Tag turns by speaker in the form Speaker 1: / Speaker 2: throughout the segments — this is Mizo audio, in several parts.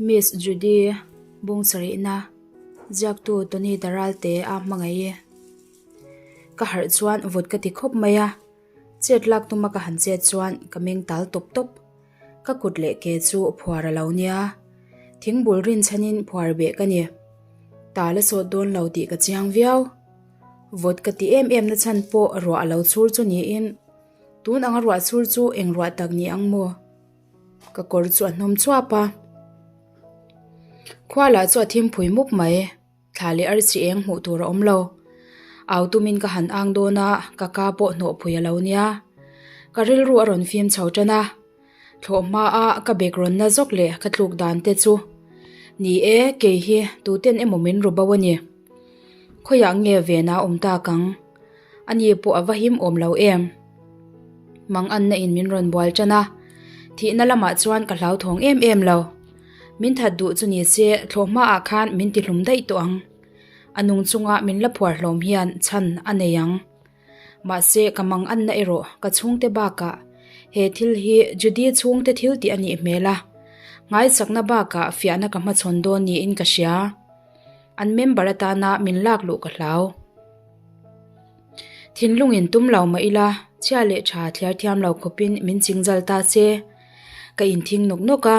Speaker 1: Miss Judy bung sarihna ziaktu Tony Daralte a hmangaih e. Ka harh chuan vut ka ti khawp mai a, chet lak tuma ka han chet chuan ka meng tal tawp tawp. Ka kut leh ke chu phuar a lo nia, thingbul rinchhanin phuar beh ka ni. Tal a sawt dawn lo tih ka chiang viau. Vawt ka ti em em na chhan pawh ruah a lo chhur chu niin, tun anga ruah chhur chu eng ruah tak ni ang maw? Ka kawr chu a hnawm chuap a. Khua lah chu a thim phui mup mai. Thla leh arsi eng hmuh tur a awm lo. Au tumin ka han ang dawn a, ka ka pawh hnawh phui a lo nia. Ka rilru a rawn fim chho tan a. Thlawh hma a ka bek rawn na zawk leh ka tluk dan te chu. Ni e, kei hi tuten emaw min ru bo a ni. Khawiah nge vena awm tak ang? Ani pawh a va him awm lo em? Mang anna in min rawn bual tan a, thihna lamah chuan ka hlauthawng em em lo. Min that duh chu ni se thlawh hmaah khan min ti hlum daih tawh ang. A nung chunga min la phuar hlawm hian chhan a nei ang. Mahse ka mang anna erawh ka chhungte bakah he thil hi Judy chhungte thil tih a nih hmel a, ngaisakna bakah fiahna ka hmachhawn dawn niin ka hria. An member atana min lak luh ka hlau. Thinlungin tum lo mah ila, chhia leh tha thliar thiam lo khawpin min chingzal ta che. Ka inthing nawk nawk a,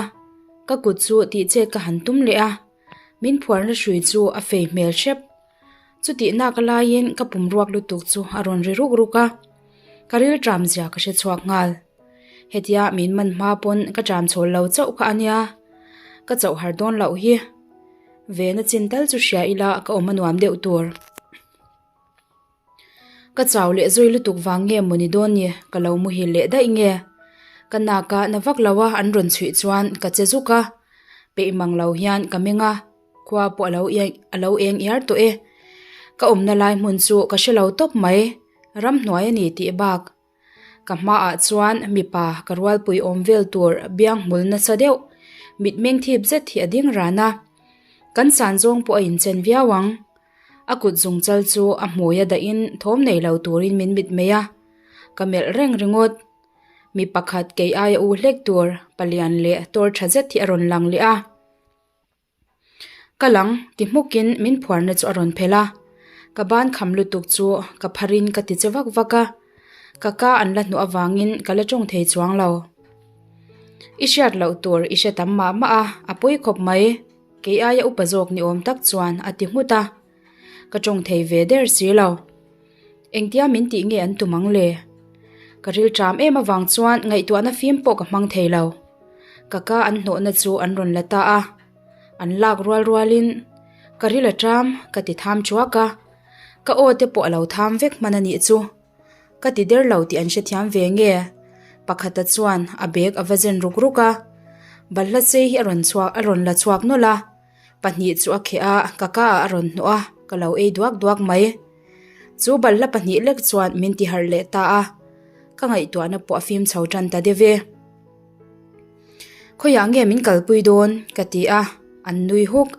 Speaker 1: ka kut chu tihchet ka han tum leh a, min phuarna hrui chu a fei hmel hrep. Chutih nak laiin ka pum ruak lutuk chu a rawn ri ruk ruk a, ka ril tram zia ka hre chhuak nghal. Hetia min man hma pawn ka tram chhawl lo chauh kha a nia, ka chauh har dawn loh hi. Vena chin tal chu hria ila ka awm a nuam deuh tur. Ka chau leh zui lutuk vang nge mawni dawn ni ka lo muhil leh daih nge? Ka nak a na vak lo a an rawn chhuih chuan ka che zuk a, peih mang lo hian ka meng a, khua pawh a lo a lo eng iar tawh e. Ka awmna lai hmun chu ka hre lo tawp mai, ramhnuai a ni tih bak. Ka hmaah chuan mipa ka rualpui awm vel tur biang hmul nasa deuh, mitmeng thip zet hi a ding ran a. Kan san zawng pawh a inchen viau ang. A kut zung chal chu a hmui a dahin thawm nei lo turin min mitmei a, ka melh reng ringawt. Mi pakhat kei aia u hlek tur palian leh tawr tha zet hi a rawn lang leh a. Ka lang ti hmukin min phuarna chu a rawn phelh a, ka ban kham lutuk chu ka pharin ka ti che vak vak a, ka ka an la hnuh avangin ka la tawng thei chuang lo. I hriat loh tur i hre tam mah mah a, a pawi khawp mai. Kei aia upa zawk ni awm tak chuan a ti nghut a, ka tawng thei ve der si lo. Engtia min tih nge an tum ang le? Ka ril ṭam em avang chuan ngaihtuahna fim pawh ka hmang thei lo. Ka ka an hnawhna chu an rawn la ta a, an lak rual rualin ka ril a ṭam ka ti tham ṭuak a, ka aw te pawh a lo tham vek hman a nih chu. Ka ti der lo tih an hrethiam ve nge? Pakhata chuan a bag a va zen ruk ruk a, balhla sei hi a rawn chhuak a rawn la chhuak nawlh a, pahnih chu a kheh a, ka ka ah a rawn hnawh a, ka lo ei duak duak mai. Chu balhla pahnih lek chuan min ti harh leh ta a, ka ngaihtuahna pawh a fim chho tan ta deuh e. Khawiah nge min kalpui dawn? ka ti a, an nui huk.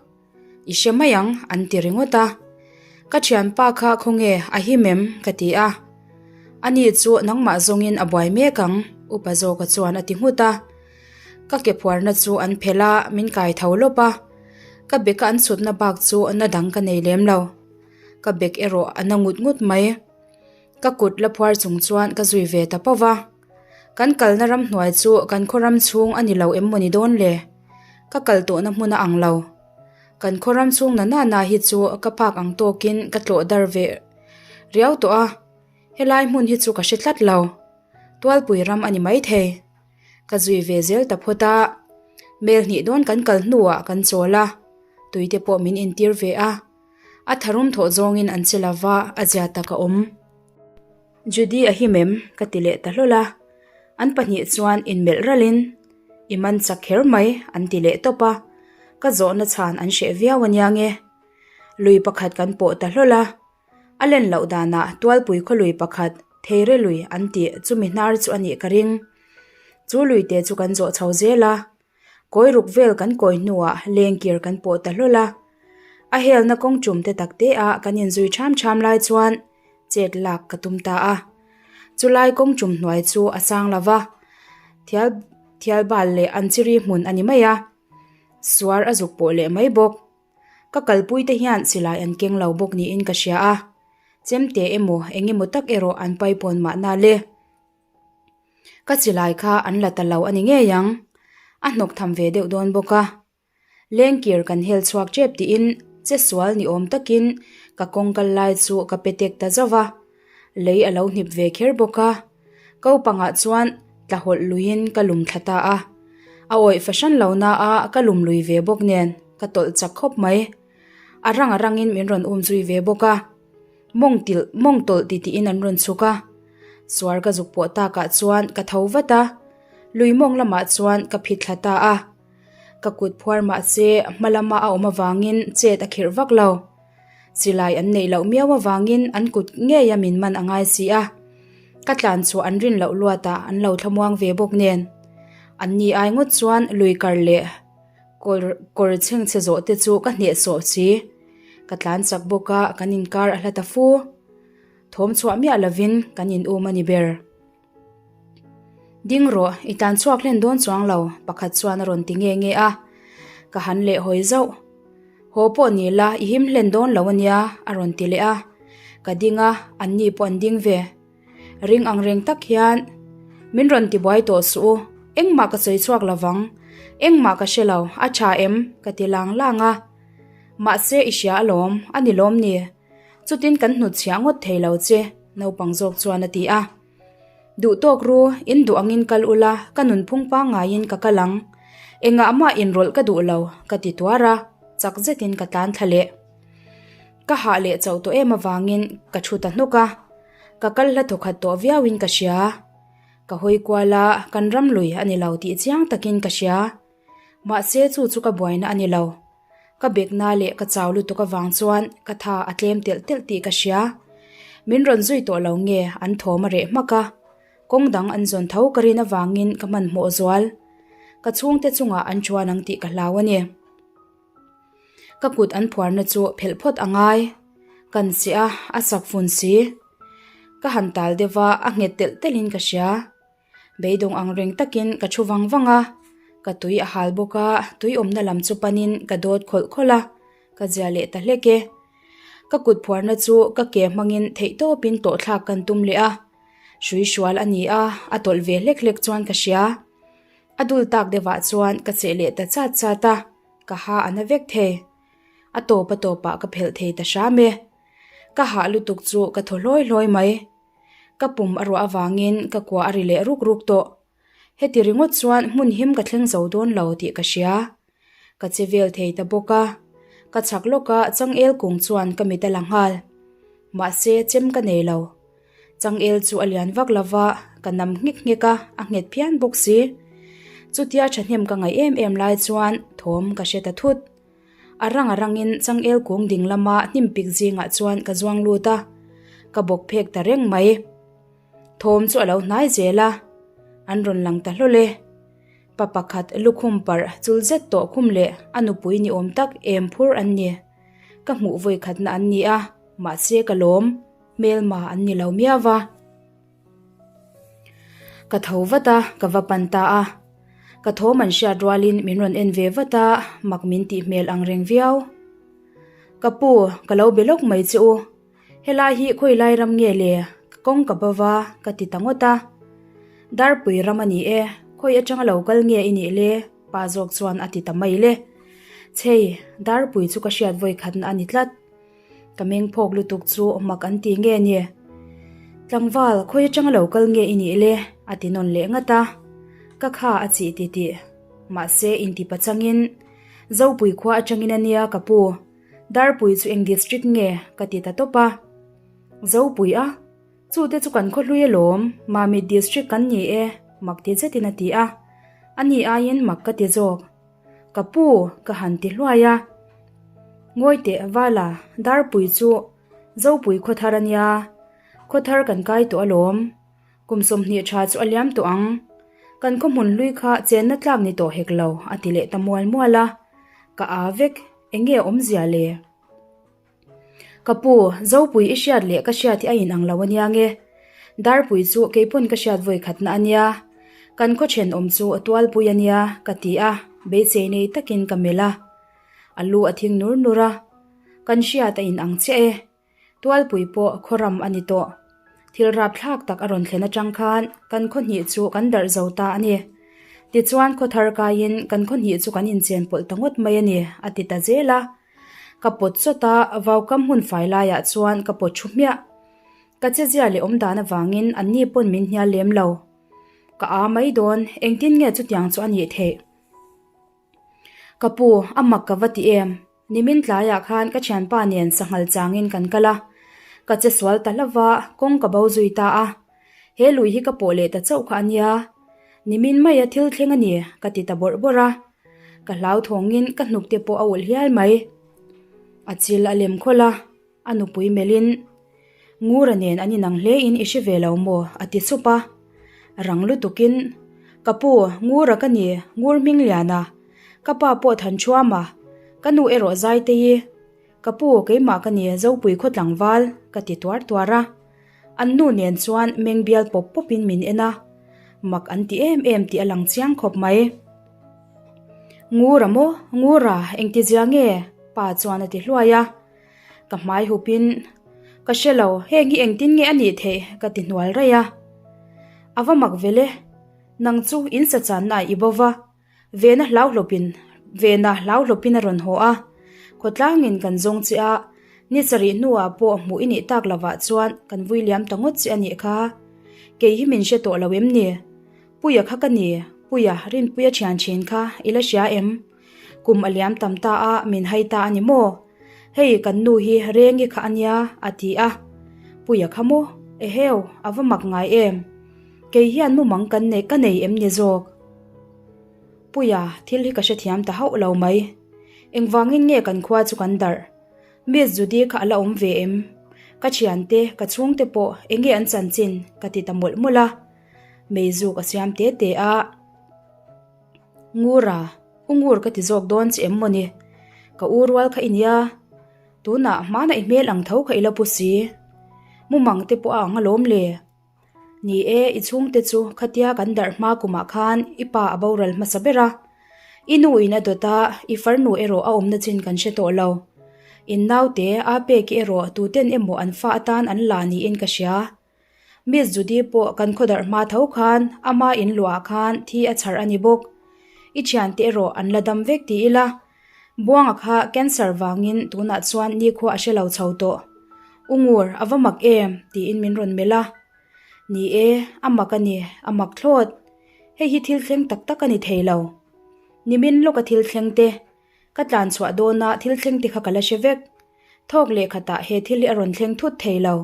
Speaker 1: I hre mai ang an ti ringawt a. Ka thianpa kha khawnge a him em? ka ti a. Ani chu nangmah zawngin a buai mek ang, Upa Zawka chuan a ti nghut a. Ka ke phuarna chu an phelh a, min kai tho lawp a. Ka beka an chhutna bak chu na dang ka nei lem lo. Ka bek erawh a na ngut ngut mai. Ka kut la phuar chung chuan ka zui ve ta pauh va. Kan kalna ramhnuai chu kan khaw ram chhung a ni lo em maw ni dawn le? Ka kal tawhna hmun a ang lo. Kan khaw ram chhung na nana hi chu ka phak ang tawkin ka tlawh dar ve riau tawh a, helai hmun hi chu ka hre tlat lo. Tualpui ram a ni maithei. Ka zui ve zel ta phawt a, mel hnih dawn kan kal hnuah kan chawl a, tuite pawh min intir ve a. A tharum thawh zawngin an che lova, a zia tak a awm. Judy a him em? ka ti leh ta hlawl a, an pahnih chuan inmelh ralhin I man chak kher mai an ti leh tawp a, ka zawhna chhan an hreh viau ania nge. Lui pakhat kan pawh ta hlawl a, a len loh danah Tualpui khaw lui pakhat Theire lui an tih chumi hnar chu a nih ka ring. Chu lui te chu kan zawh chho zel a, Kawi ruk vel kan kawi hnuah lengkir kan pawh ta hlawl a. A helna kawng tum te tak te ah kan inzui ṭham ṭham lai chuan chet lak ka tum ta a. Chulai kawng tum hnuai chu a sang lo va, thial thial bal leh an chiri hmun a ni mai a. Suar a zuk pawh leh mai bawk. Ka kalpuite hian silai an keng lo bawk niin ka hria a, chemte emaw eng emaw tak erawh an paipawn mahna le. Ka silai kha an la ta lo a ni ngei ang, a hnawk tham ve deuh dawn bawk a. Lengkir kan hel chhuak tep tiin che sual ni awm takin ka kawng kal lai chu ka pe tek ta zauh va, lei a lo hnip ve kher bawk a. Ko pangah chuan tla hawlh luiin ka lum thla ta a, a awih fahran lo na a ka lum lui ve bawk nen ka tawlh chak khawp mai. A rang a rangin min rawn um zui ve bawk a, mawng tilh mawng tawlh ti tiin an rawn chhuk a. Suar ka zuk pawh takah chuan ka tho vat a, lui mawng lamah chuan ka phit thla ta a. Ka kut phuar mahse hma lama a awm avangin chet a khirh vak lo. Silai an neih loh miau avangin an kut ngeia min man a ngai si a. Ka tlan chhuah an rin loh luatah an lo thlamuang ve bawk nen. An ni ai ngawt chuan lui kar leh kawr kawr chhengchhe zawh te chu ka hnehsawh si. Ka tlan chak bawk a, kan inkar a hla ta fu. Thawm chhuah miah lovin kan in um a ni ber. Ding rawh, i tlan chhuak hlen dawn chuang lo, pakhat chuan a rawn ti nge nge a. Ka han leh hawi zauh. Haw pawh ni la, i him hlen dawn lo ania, a rawn ti leh a. Ka ding a, anni pawh an ding ve. Ring ang reng tak hian, Min rawn ti buai tawh suh u, engmah ka sawi chhuak lo vang, engmah ka hre lo, a tha em? ka ti lang lang a. Mahse i hria alawm, a ni lawm ni? Chutin kan hnutchhiah ngawt thei lo che, naupang zawk chuan a ti a. Duh tawk ru, in duh angin kal ula, ka nunphung pangngaiin ka kal ang. Engah mah inrawlh ka duh lo, ka ti tuar a, chak zetin ka tlan thla leh. Ka hah leh chauh tawh em avangin ka thu ta hnawk a, ka kal hla thawkhat tawh viauin ka hria. Ka hawi kual a, kan ram lui a ni lo tih chiang takin ka hria. Mahse chu chu ka buaina a ni lo. Ka bekna leh ka chau lutuk avang chuan ka tha a tlem telh telh tih ka hria. Min rawn zui tawh lo nge an thawm a reh hmak a, kawng dang an zawn tho ka rin avangin ka hmanhmawh zual. Ka chhungte chungah an chuan ang tih ka hlau a ni. Ka kut an phuarna chu phelh phawt a ngai. Kan che a, a sak fun si. Ka han tal deuh a, a nghet telh telhin ka hria. Beidawng ang reng takin ka thu vang vang a, ka tui a hal bawk a, tui awmna lam chu panin ka dawt khawlh khawlh a, ka zia leh ta hlek e. Ka kut phuarna chu ka ke hmangin theihtawpin tawhthlak kan tum leh a, hrui hrual a ni a, a tawlh ve hlek hlek chuan ka hria. A dul tak deuhah chuan ka cheh leh ta chat chat a, ka ha a na vek thei. A tawp a tawpah ka phelh thei ta hram e. Ka hah lutuk chu ka thaw hlawi hlawi mai. Ka pum a ruah avangin ka kua a ri leh ruk ruk tawh. Heti ringawt chuan hmun him ka thleng zo dawn lo tih ka hria. Ka che vel thei ta bawk a, ka chhak lawka changel kung chuan ka mit a la nghal. Mahse chem ka nei lo. Changel chu a lian vak lova, ka nam nghek nghek a, a nghet phian bawk si. Chutia thahnem ka ngaih em em lai chuan thawm ka hre ta thut. A rang a rangin changel kung ding lama hnim pik zingah chuan ka zuang lut a, ka bawk phek ta reng mai. Thawm chu a lo hnai zel a, an rawn lang ta hlawl e. Pa pakhat lukhum parh chul zet tawh khum leh a nupui ni awm tak em phur an ni. Ka hmuh vawi khatna an ni a, mahse ka lawm, hmelma an ni lo miau va. Ka tho vat a, ka va pan ta a. Ka thawm an hriat rualin min rawn en ve vat a, mak min tih hmel ang reng viau. Ka pu, ka lo be lawk mai che u. Helai hi khawi lai ram nge le? Ka kawng ka bo va, ka ti ta ngawt a. Darpui ram a ni e, khawi atanga lo kal nge i nih le? Pa zawk chuan a ti ta mai le. Chhei, Darpui chu ka hriat vawi khatna a ni tlat. Ka meng phawk lutuk chu mak an ti nge ni? Tlangval, khawi atanga lo kal nge i nih le? a ti nawn leh ngat a. Ka kha a chih ti tih. Mahse, inti pachangin, Zopui khua atangin a nia ka pu. Darpui chu eng district nge? ka ti ta tawp a. Zopui a? Chute chu kan khaw hlui alawm, Mamit district kan ni e, mak ti zetin a ti a. Ani aiin mak ka ti zawk. Ka pu, ka han ti hluai a. Ngawi teh Vala, Darpui chu Zopui khawthar a nia, khawthar kan kai tawh alawm. Kum 20 tha chu a liam tawh ang. Kan khaw hmun hlui kha chenna tlak ni tawh hek lo, a ti leh ta mual mual a. Ka aa vek, eng nge awmzia le? Ka pu, Zopui i hriat leh ka hriat hi a inang lo ania nge? Darpui chu keipawn ka hriat vawi khatna ania. Kan khaw thenawm chu a tualpui ania, ka ti a. Beisei nei takin ka melh a, a lu a thing nur nur a, Kan hriat a inang chiah e, Tualpui pawh khawram a ni tawh. Thil rapthlak tak a rawn thlen atang khan kan khaw hnih chu kan darh zo ta a ni. Tichuan khaw thar kaiin kan khaw hnih chu kan inchen pawlh ta ngawt mai a ni, a ti ta zel a. Ka pawt chawt a, vaukam hmun fai laiah chuan ka pawt thu hmiah. Ka chezia leh awmdan avangin anni pawn min hnial lem lo. Ka aa mai dawn, engtin nge chutiang chu a nih theih? Ka pu, a mak ka va ti em? Nimin tlaiah khan ka thianpa nen sanghal changin kan kal a, ka che sual ta hlauh a, kawng ka bo zui ta a. He lui hi ka pawh leh ta chauh kha a nia. Nimin maia thil thleng a ni, ka ti ta bawrh bawrh a. Ka hlauthawngin ka hnuk te pawh a ulh hial mai. A chil a lem khawlh a, a nupui melhin, Ngura nen an inang hlein i hre ve lo maw? a ti sup a. Rang lutukin, Ka pu, Ngura ka ni, Ngur Hmingliana. Ka pa pawh Thanṭhuama, ka nu erawh Zaitei. Ka pu, keimah ka ni, Zopui khaw tlangval, ka ti tuar tuar a. An nu nen chuan meng bial pawp pawpin min en a, mak an ti em em tih a lang chiang khawp mai. Ngura maw? Ngura, engtizia nge? Pa chuan a ti hluai a. Ka hmai hupin, Ka hre lo, heng hi engtin nge a nih theih? ka ti hnual raih a. A va mak vel e, nang chu in sa channa ah i bo va, Vena hlauhlawpin Vena hlauhlawpin a rawn haw a, khawtlangin kan zawng che a, ni sarih hnuah pawh hmuh i nih tak lovah chuan kan vui liam ta ngawt che a nih kha. Kei hi min hre tawh lo em ni? Puia kha ka ni, Puia, Rinpuia thian thin kha i la hria em? Kum a liam tam ta a, min hai ta a ni maw? Hei kan nu hi Rengi kha a nia, a ti a. Puia kha maw? Eheu, a va mak ngai em? Kei hian mumang kan nei ka nei em ni zawk? Puia, thil hi ka hrethiam ta hauh lo mai. Engvangin nge kan khua chu kan darh? Miss Judy kha a la awm ve em? Ka thiante, ka chhungte pawh enge an chanchin? ka ti ta mawlh mawlh a. Meizuk a siam te te a. Ngura, u Ngur ka ti zawk dawn che em mawni? Ka u rual kha i nia. Tunah hmana i hmel ang tho kha i la pu si. Mumang te pawh a ang alawm le. Ni e, i chhungte chu khatia kan darh hma kumah khan i pa a boral hmasa ber a. I nu in a dawt a, i farnu erawh a awmna chin kan hre tawh lo. In naute a peki erawh tuten emaw an fa atan an la niin ka hria. Miss Judy pawh kan khaw darh hma tho khan ama in luah khan thi a chhar a ni bawk. I thiante erawh an la dam vek ti ila, Buanga kha cancer vangin tunah chuan nikhua a hre lo chho tawh. U Ngur, a va mak em? tiin min rawn melh a. Ni e, a mak a ni, a mak thlawt. Hei hi thil thleng tak tak a ni thei lo. Nimin lawka thil thleng te, ka tlan chhuah dawna thil thleng te kha ka la hre vek. Thawk leh khatah he thil hi a rawn thleng thut thei lo.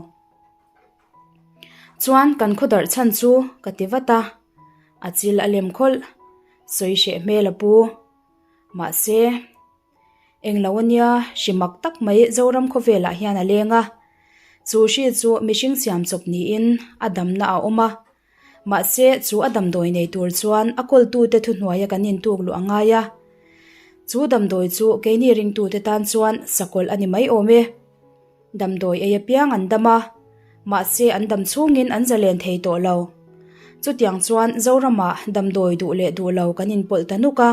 Speaker 1: Chuan kan khaw darh chhan chu ka ti vat a, a chil a lem khawlh. Sawi hreh hmel a pu. Mahse, englo ania hri mak tak mai Zoram khawvelah hian a leng a. Chu hri chu mihring siam chawp niin a damna a awm a. Mahse, chu a damdawi nei tur chuan a kawltute thuhnuaia kan intuk luh a ngai a. Chu damdawi chu keini ringtute tan chuan sakawlh a ni mai awm e. Damdawi ei apiang an dam a, mahse an dam chhungin an zalen thei tawh lo. Chutiang chuan Zoramah damdawi duh leh duh lo kan inpawlh ta nuk a,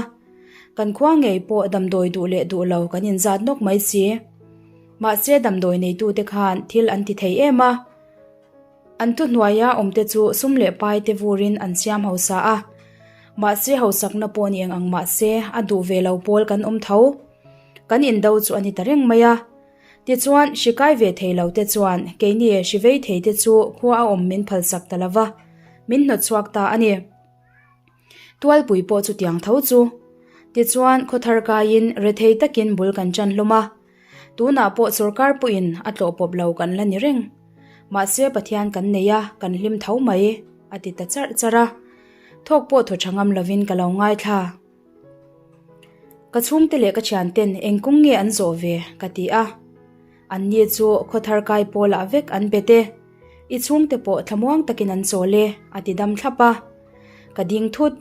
Speaker 1: kan khua ngei pawh damdawi duh leh duh lo kan inzat nawk mai si. Mahse damdawi neitute khan thil an ti thei em a, an thuhnuaia awmte chu sum leh pai te vurin an siam hausa a, mahse hausakna pawh ni eng ang mahse a duh ve lo pawl kan awm tho. Kan indo chu a ni ta reng mai a. Tichuan, hri kai ve thei lo te chuan keini hri vei thei te chu khua a awm min phalsak ta lo va, min hnawt chhuak ta a ni. Tualpui pawh chutiang tho chu. Tichuan, khaw thar kaiin rethei takin bul kan ṭan hlawm a. Tunah pawh sawrkar pawhin a tlawh pawp lo kan la ni reng. Mahse, Pathian kan nei a, kan hlim tho mai, a ti ta charh charh a. Thawk pawh thaw ṭha ngam lovin ka lo ngaithla. Ka chhungte leh ka thianten eng kawng nge an zawh ve? ka ti a. Anni chu khawthar kai pawlah vek an bet e. I chhungte pawh thlamuang takin an chawl e, a ti dam thlap a. Ka ding thut.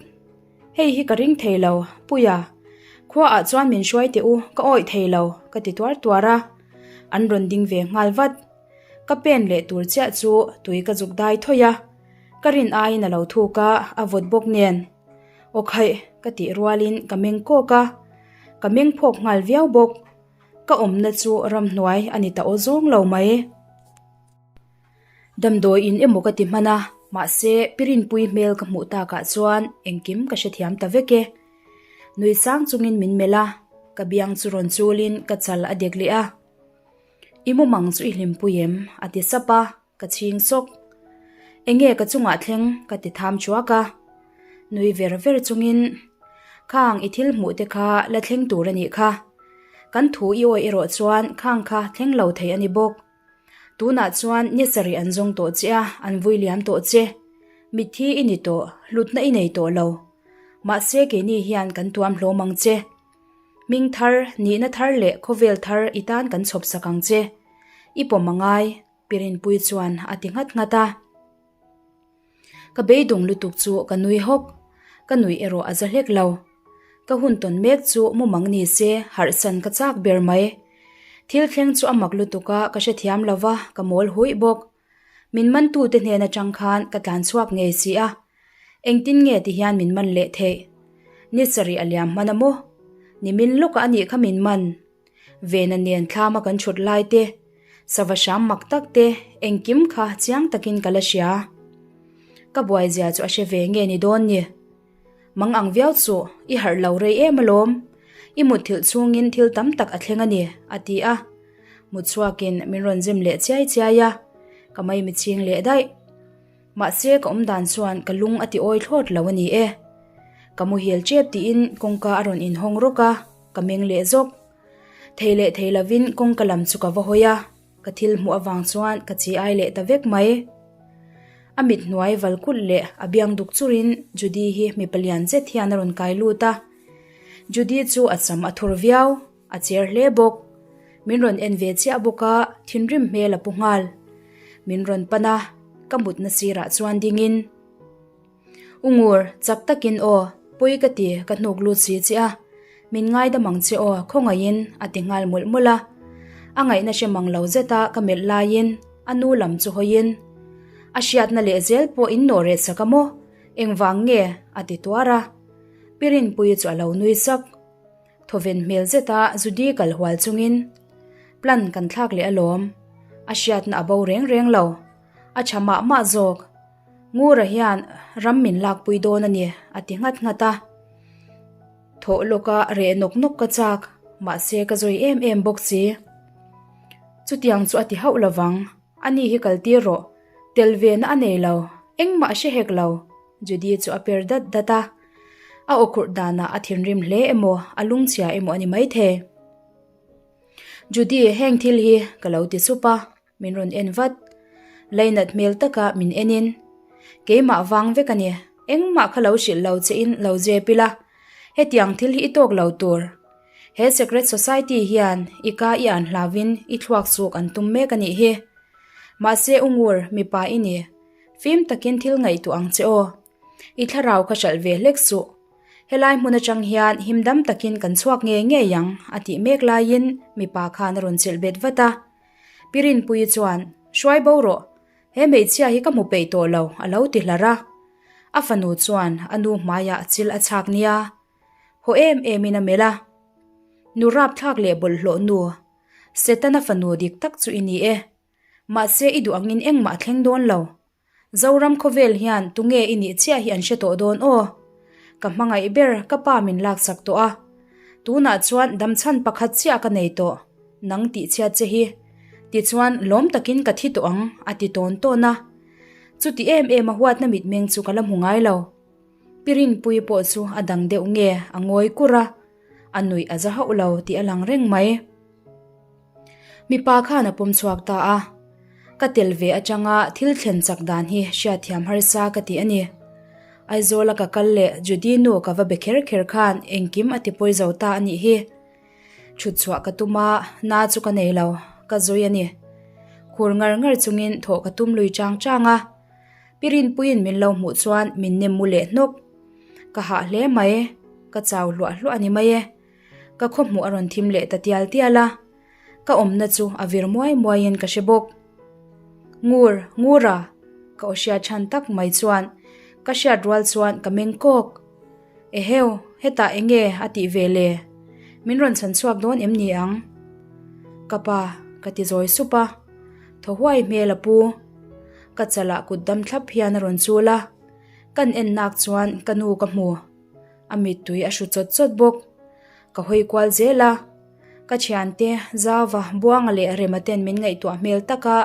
Speaker 1: Hei hi ka ring thei lo, Puia. Khuaah chuan min hruai teh u, ka awih thei lo, ka ti tuar tuar a. An rawn ding ve nghal vat. Ka pen leh tur chiah chu tui ka zuk dai thawih a. Ka rin aiin a lo thuk a, a vawt bawk nen. Aw khaih! Ka tih rualin ka meng kawk a, ka meng phawk nghal viau bawk. Ka awmna chu ramhnuai a ni ta aw zawng lo mai. Damdawi in emaw ka ti hman a, mahse Pirinpui hmel ka hmuh takah chuan engkim ka hrethiam ta vek e. Nui sang chungin min melh a, ka biang chu rawn chulin ka chal a dek leh a. I mumang chu i hlimpui em? a ti sap a, ka chhing sawk. Enge ka chungah thleng? ka ti tham thuak a. Nui ver ver chungin, Khang i thil hmuh te kha la thleng tur a nih kha. Kan thu i awih erawh chuan khang kha thleng lo thei a ni bawk. Tunah chuan ni sarih an zawng tawh che a, an vui liam tawh che. Mitthi i ni tawh, hlutna i nei tawh lo. Mahse keini hian kan tuam hlawm ang che. Hming thar, nihna thar leh khawvel thar i tan kan chhawp sak ang che. I pawm a ngai, Pirinpui chuan a ti nghat nghat a. Ka beidawng lutuk chu ka nui hawk, ka nuih erawh a za hlek lo. Ka hun tawn mek chu mumang ni se harhsan ka chak ber mai. Thil thleng chu a mak lutuk a, ka hrethiam lo va, ka mawl huih bawk. Min mantute hnen atang khan ka tlan chhuak ngei si a, engtin nge ti hian min man leh theih? Ni sarih a liam hman a maw? Nimin lawkah a nih kha min man. Vena nen thlama kan thut lai te, sava hram mak tak te engkim kha chiang takin ka la hria. Ka buai zia chu a hre ve nge ni dawn ni. Mang ang viau chu i harh lo rei em alawm, i mutthilh chhungin thil tam tak a thleng a ni, a ti a. Mutchhuakin min rawn zim leh chiai chiai a, ka maimi chhing leh daih. Mahse ka awm dan chuan ka lung a ti awi thlawt lo a ni e. Ka muhil tep tiin kawngka a rawn inhawng rawk a, ka meng leh zawk. Thei leh thei lovin kawngka lam chu ka va hawi a, ka thil hmuh avang chuan ka chi ai leh ta vek mai. A mit hnuai val kulh leh a biang duk churin Judy hi mipa lian zet hian a rawn kai lut a. Judy chu a cham a thur viau. A cher hle bawk. Min rawn en ve chiah bawk a, thinrim hmel a pu nghal. Min rawn pan a, ka mutna sirah chuan dingin, U Ngur, chak takin aw, pawi ka ti, ka hnuk lut si che a. Min ngaidam ang che aw, khawngaihin, a ti nghal mawlh mawlh a. A ngaihna hre mang lo zeta ka melh laiin a nu lam chu hawiin, A hriatna leh zel pawh in nawh reh sak a maw? Engvang nge? a ti tuar a. Pi Rinpuii chu a lo nui sak. Thawven hmel zeta Judy kal hual chungin plan kan thlak leh alawm. A hriatna a bo reng reng lo. A tha mah mah zawk. Ngura hian ram min lakpui dawn a ni a ti nghat nghat a. Thawh lawka reh nawk nawk ka chak, mahse ka zawi em em bawk si. Chutiang chu a ti hauh lovang. Ani hi kal tir rawh. Tel ve na a nei lo. Engmah a hre hek lo. Judy chu a per dat dat a. A aw khurh danah a thinrim hle emaw, a lungchhia emaw a ni maithei. Judy, heng thil hi ka lo ti sup a, min rawn en vat. Lainat hmel taka min enin, Keimah vang vek a ni, engmah kha lo hrilh lo che in lo zep ila, hetiang thil hi i tawk lo tur. He secret society hian i ka i an hlauin i thluak chuk an tum mek a nih hi. Mahse u Ngur, mipa i ni, fim takin thil ngaihtuah ang che aw. I thlarau kha hralh ve hlek suh. Helai hmun atang hian him dam takin kan chhuak ngei ngei ang, a tih mek laiin mipa khan a rawn chilh bet vat a. Pi Rinpuii chuan, Hruai bo rawh, he hmeichhia hi ka hmu peih tawh lo, a lo ti hlar a. A fanu chuan a nu hmaiah chil a chhak nia. Haw em emin a melh a. Nu rapthlak leh bawlhhlawh nu, Setana fanu dik tak chu i ni e. Mahse i duh angin engmah a thleng dawn lo. Zoram khawvel hian tunge i nih chiah hi an hre tawh dawn aw. Ka hmangaih ber ka pa min laksak tawh a. Tunah chuan damchhan pakhat chiah ka nei tawh, nang tih chhiat che hi. Tichuan lawm takin ka thi tawh ang a ti tawn tawn a. Chuti em em a huatna mitmeng chu ka la hmu ngai lo. Pi Rinpuii pawh chu a dang deuh nge a ngawi kur a, a nuih a za hauh lo tih a lang reng mai. Mipa khan a pawm chhuak ta a, ka tel ve atanga thil thlen chak dan hi hriatthiam harsa ka ti a ni. Aizawla ka kal leh Judy nu ka va be kher kher khan engkim a ti pawi zo ta a nih hi. Thut chhuah ka tum a, na chu ka nei lo, ka zawi a ni. Khur ngar ngar chungin thawh ka tum lui chang chang a, Pi Rinpuiin min lo hmuh chuan min nem mu leh hnawk. Ka hah hle mai, ka chau hluah hluah a ni mai e. Ka khawhmuh a rawn thim leh ta tial tial a, ka awmna chu a vir muai muaiin ka hre bawk. Ngur, Ngura! Ka aw hriat chhan tak mai chuan ka hriat rual chuan ka meng kawk. Eheu, Hetah eng nge a tih ve le? Min rawn chhan chhuak dawn em ni ang? Ka pa, ka ti zawi sup a. Thaw huai hmel a pu. Ka chalah kut dam thlap hian a rawn chul a. Kan en nak chuan ka nu ka hmu. A mittui a hru chawt chawt bawk. Ka hawi kual zel a. Ka thiante Zauva, Buanga leh Rema ten min ngaihtuah hmel taka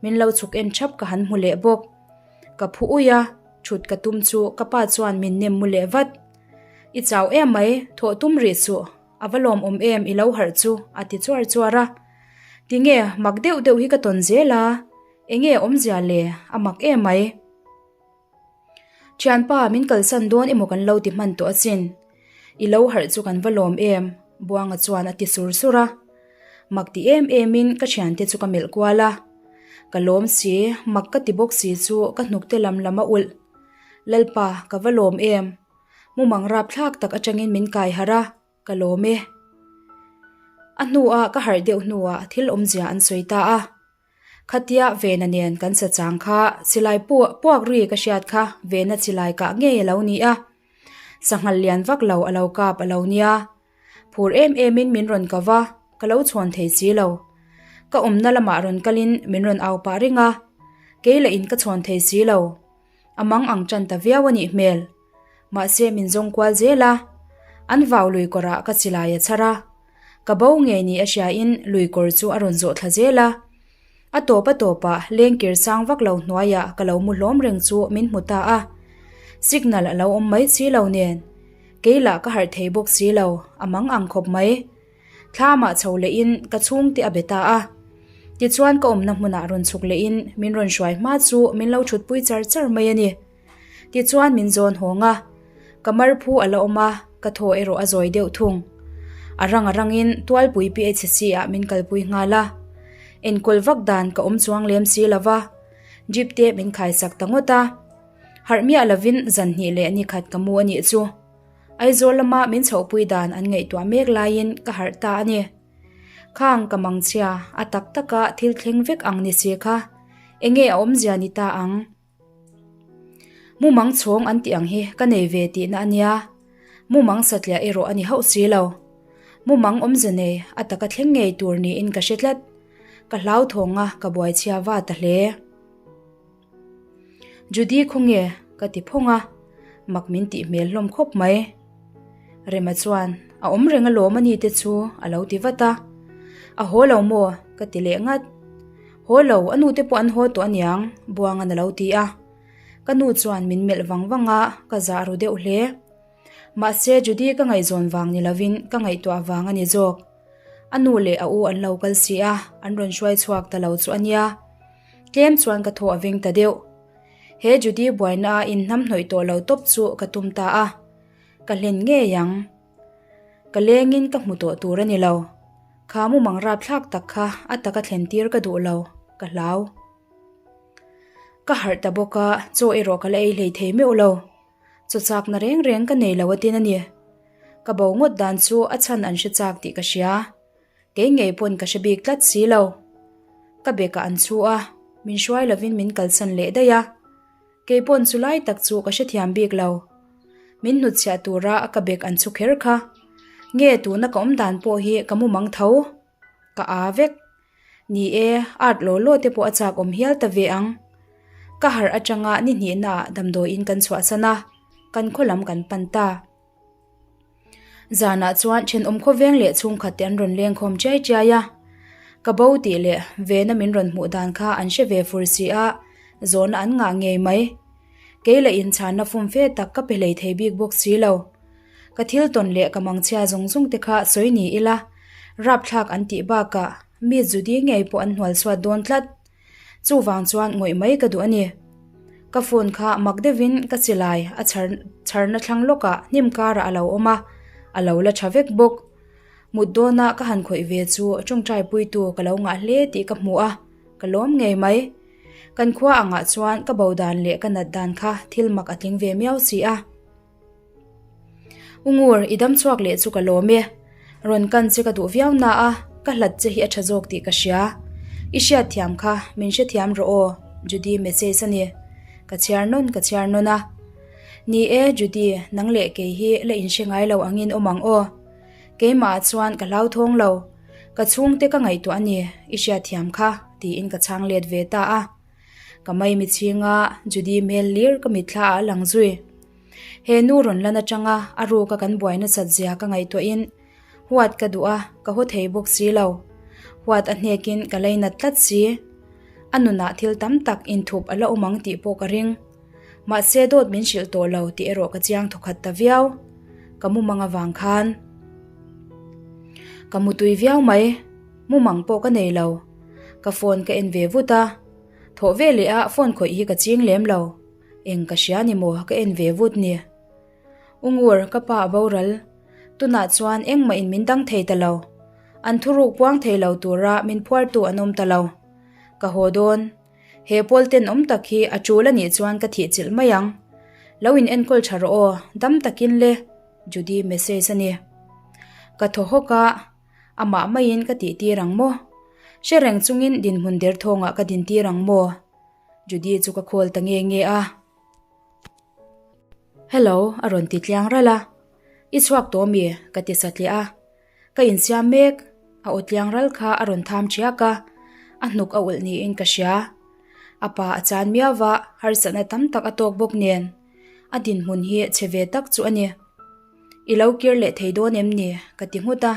Speaker 1: min lo chhuk en thap ka han hmu leh bawk. Ka phu ui a, thut ka tum chu ka pa chuan min nem mu leh vat. I chau em mai, thawh tum rih suh, a va lawmawm em i lo harh chu, a ti chuar chuar a. Tinge mak deuh deuh hi ka tawn zel a, enge awmzia le, a mak em mai. Thianpa, min kalsan dawn emaw kan lo ti hman tawh asin. I lo harh chu kan va lawm em? Buanga chuan a ti sur sur a. Mak ti em emin ka thiante chu ka melh kual a. Ka lawm si, mak ka ti bawk si chu ka hnukte lam lam a ulh. Lalpa, ka va lawm em? Mumang rapthlak tak atangin min kai harh a, ka lawm e. A hnuah ka harh deuh hnuah thil awmzia an sawi ta a. Khatia Vena nen kan sa chang kha silai puak ri ka hriat kha Vena silai kah ngei a lo ni a. Sanghal lian vak lo a lo kap a lo nia. Phur em emin min rawn ko va, ka lo chhawn thei si lo. Ka awmna lamah rawn kalin min rawn au pah reng a, kei lah in ka chhawn thei si lo. A mang ang tan ta viau a nih hmel. Mahse min zawng kual zel a, an vau lui kawrah ka silai a chhar a. Ka bo ngei ni a hriain lui kawr chu a rawn zawh thla zel a. A tawp a tawpah lengkir sang vak lo hnuaiah ka lo mu hlawm reng chu min hmu ta a. Signal a lo awm mai si lo nen. Kei lah ka harh thei bawk si lo, a mang ang khawp mai. Thlamah chho lehin ka chhungte a be ta a. Tichuan ka awmna hmunah rawn chhuk lehin min rawn hruai hma chu min lo thutpui char char mai a ni. Tichuan min zawn hawng a, ka marphu a la awm a, ka thaw erawh a zawi deuh thung. A rang a rangin Tualpui PHC ah min kalpui nghal a. Enkawl vak dan ka awm chuang lem si lo va, jeep te min khaisak ta ngawt a. Harh miah lovin zan hnih leh ni khat ka mu a nih chu. Aizawl lama min chhohpui dan an ngaihtuah mek laiin ka harh ta a ni. Khang ka mangchhia, a tak taka thil thleng vek ang ni si kha, enge a awmzia ni ta ang? Mumang chhawng an tih ang hi ka nei ve tihna a nia, mumang satliah erawh a ni hauh si lo. Mumang awmze nei a taka thleng ngei tur niin ka hre tlat. Ka hlauthawng a, ka buaichhia va ta hle. Judy khawnge ka ti phawng a, mak min tih hmel hlawm khawp mai. Rema chuan a awm reng alawm a ni te chu a lo ti vat a. A haw lo maw? ka ti leh ngat. Haw lo, a nu te pawh an haw tawh aniang, Buangan a lo ti a. Ka nu chuan min melh vang vang a, ka zah ru deuh hle. Mahse Judy ka ngaihzawn vang ni lovin ka ngaihtuah vang a ni zawk. A nu leh a u an lo kal si a, an rawn hruai chhuak ta lo chu a nia. Tlem chuan ka thaw a veng ta deuh. He Judy buaina a inhnamhnawih tawh lo tawp chu ka tum ta a. Ka hlen ngei ang. Ka lengin ka hmu tawh tur a ni lo. Kha mumang rapthlak tak kha a taka thlen tir ka duh lo, ka hlau. Ka harh ta bawk a, chaw erawh ka la ei hlei thei meuh lo. Chaw chakna reng reng ka nei lo atin a ni. Ka bo ngawt dan chu a chhan an hre chak tih ka hria. Kei ngei pawn ka hre bik tlat si lo. Ka bekah an chhu a, min hruai lovin min kalsan leh daih a. Kei pawn chu lai tak chu ka hrethiam bik lo. Min hnutchhiah tura ka bek an chhu kher kha. Nge tuna ka awm dan pawh hi ka mumang tho. Ka aa vek. Ni e, art law law te pawh a chak awm hial ta ve ang. Ka harh atanga ni hnihnaah damdawiin kan chhuahsan a, kan khaw lam kan pan ta. Zanah chuan thenawm khawveng leh chhungkhat te an rawn lengkhawm chiai chiai a, ka bo tih leh vena min rawn hmuh dan kha an hre ve fur si a, zawhna an ngah ngei mai. Kei leh inchhanna fum fe tak ka pe hlei thei bik bawk si lo. Ka thil tawn leh ka mangchhia zawng zawng te kha sawi ni ila, rapthlak an tih bakah mi Judy ngei pawh an hnual chhuat dawn tlat. Chuvang chuan ngawih mai ka duh a ni. Ka phone kha mak deuhin ka chilai a chhar chharna thlang lawkah hnim karah a lo awm a, a lo la tha vek bawk. Mut dawna ka han khawih ve chu tawngtai puitu ka lo ngah hle tih ka hmu a, ka lawm ngei mai. Kan khua angah chuan ka bo dan leh ka nat dan kha thil mak a tling ve miau si a. U Ngur, i dam chhuak leh chu ka lawm e. Rawn kan che ka duh viau na a, ka hlat che hi a tha zawk tih ka hria. I hriat thiam kha, min hrethiam rawh aw, Judy message a ni. Ka chhiar nawn ka chhiar nawn a. Ni e, Judy, nang leh kei hi la inhre ngai lo angin awm ang aw. Keimah ah chuan ka hlauthawng lo. Ka chhungte ka ngaihtuah a ni, i hriatthiam kha, tiin ka chhang let ve ta a. Ka maimi chhinga Judy hmel lir ka mitthla ah a lang zui. He nu rawn lan atanga a ruka kan buai nasat zia ka ngaihtuahin huat ka duh a, ka haw thei bawk si lo. Huat a hnekin ka leinat tlat si. A nunah thil tam tak inthup a la awm ang tih pawh ka ring. Mahse dawt min hrilh tawh lo tih erawh ka chiang thawkhat ta viau. Ka mumang avang khan ka mutui viau mai. Mumang pawh ka nei lo. Ka phone ka en ve vut a. Thawh ve leh a phone khawih hi ka ching lem lo. Eng ka hria ni maw ka en ve vut ni. U Ngur, ka pa a boral. Tunah chuan engmah in min dang thei ta lo. An thuruk puang thei lo tura min phuartu an awm ta lo. Ka haw dawn. He pawl tenawm tak hi a tul a nih chuan ka thih chilh mai ang. Lo in enkawl tha rawh aw, dam takin le, Judy message a ni. Ka thaw hawk a, amah maiin ka tih tir ang maw? Hre reng chungin dinhmun derthawngah ka din tir ang maw? Judy chu ka call ta nge nge a. Hello, a rawn ti tliang ralh a. I chhuak tawh mi? ka ti satliah a. Ka insiam mek, a aw tliang ral kha a rawn tham ṭhiak a, a hnuk a ulh niin ka hria. A pa a chan miau va, harsatna tam tak a tawk bawk nen, a dinhmun hi chhe ve tak chu a ni. I lo kir leh thei dawn em ni? ka ti nghut a.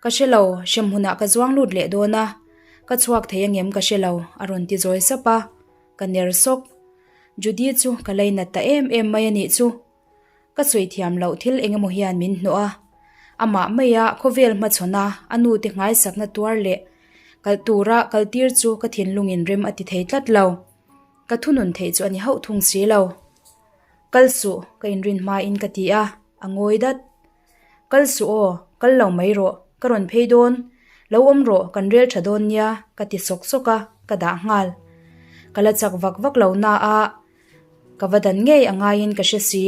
Speaker 1: Ka hre lo, hremhmunah ka zuang lut leh dawn a, ka chhuak thei angem ka hre lo, a rawn ti zawi sap a, ka ner sawk. Judy chu ka leinat ta em em mai a nih chu. Ka sawi thiam loh thil eng emaw hian min hnawh a, amah maia khawvel hmachhawn a a nute nghaisakna tuar leh kal tura kal tir chu ka thinlungin rem a ti thei tlat lo. Ka thunun theih chu a ni hauh thung si lo. Kal suh, ka inrin hmain ka ti a, a ngawi dat. Kal suh aw, kal lo mai rawh, ka rawn phei dawn, lo awm rawh kan rel tha dawn nia ka ti sawk sawk a, ka dah nghal. Ka la chak vak vak lo na a, Ka va dan ngei a ngaiin ka hre si.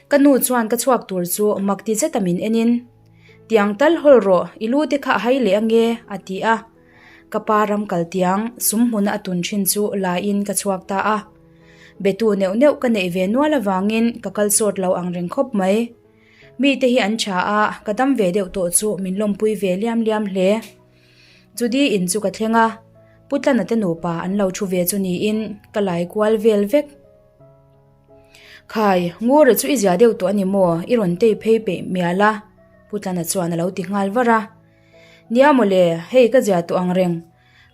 Speaker 1: Ka nu chuan ka chhuak tur chu mak ti zeta min enin, Tiang tal hawl rawh, i lu te kha a hai leh ange, a ti a. Ka pa ram kal tiang sum hmuna a tun thin chu laiin ka chhuak ta a. Betu neuh neuh ka neih ve nual avangin ka kal sawt lo ang reng khawp mai. Mite hi an tha a, ka dam ve deuh tawh chu min lawmpui ve liam liam hle. Judy in chu ka thleng a, Pu Tlana te nupa an lo thu ve chu niin ka lai kual vel vek. Khai, Ngura chu i zia deuh tawh a ni maw? I rawn tei phei peih mial a, Pu Tlana chuan a lo ti nghal var a. Nia mawle, hei ka zia tawh ang reng.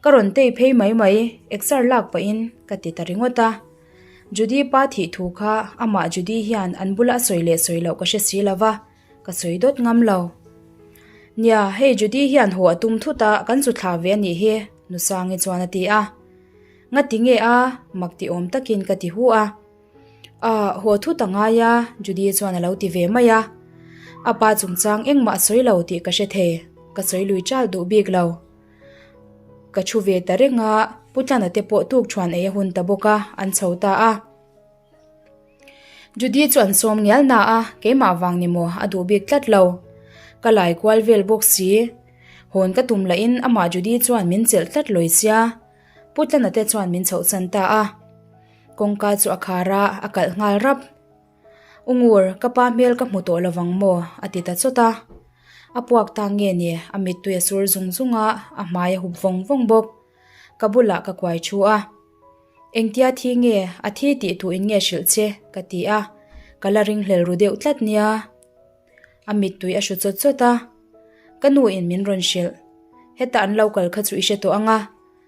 Speaker 1: Ka rawn tei phei mai mai, exer lak pahin ka ti ta ringawt a. Judy pa thih thu kha amah Judy hian an bula a sawi leh sawi loh ka hre si lo va. Ka sawi dawt ngam lo. Nia, hei Judy hian haw a tum thut a, kan chu thlah ve a nih hi, Nusangi chuan a ti a. Nga ti nge a? Mak ti awm takin ka ti hu a. Ah, haw thut a ngai a, Judy chuan a lo ti ve mai a. A pa chungchang engmah a sawi lo tih ka hre thei, ka sawi lui chal duh bik lo. Ka thu ve ta reng a, Pu Tlana te pawh tuk thuan ei a hun ta bawk a, an chho ta a. Judy chu an sawm ngial na a, keimah vang ni maw a duh bik tlat lo. Ka lai kual vel bawk si. Hawn ka tum lahin amah Judy chuan min chelh tlat lawi sia. Pu Tlana te chuan min chhoh chan ta a. Kawngka chu a khar a, a kalh nghal rap. U Ngur, ka pa hmel ka hmu tawh lovang maw? a ti ta chawt a. A puak ta nge ni, a mittui a sur zung zung a, a hmai a hup vawng vawng bawk. Ka bulah ka kuai thu a. Engtia thi nge a thi tih tu in nge hrilh che? ka ti a, ka la ringhlel ru deuh tlat nia. A mittui a hru chawt chawt a, Ka nu in min rawn hrilh. Heta an lo kal kha chu i hre tawh ang a,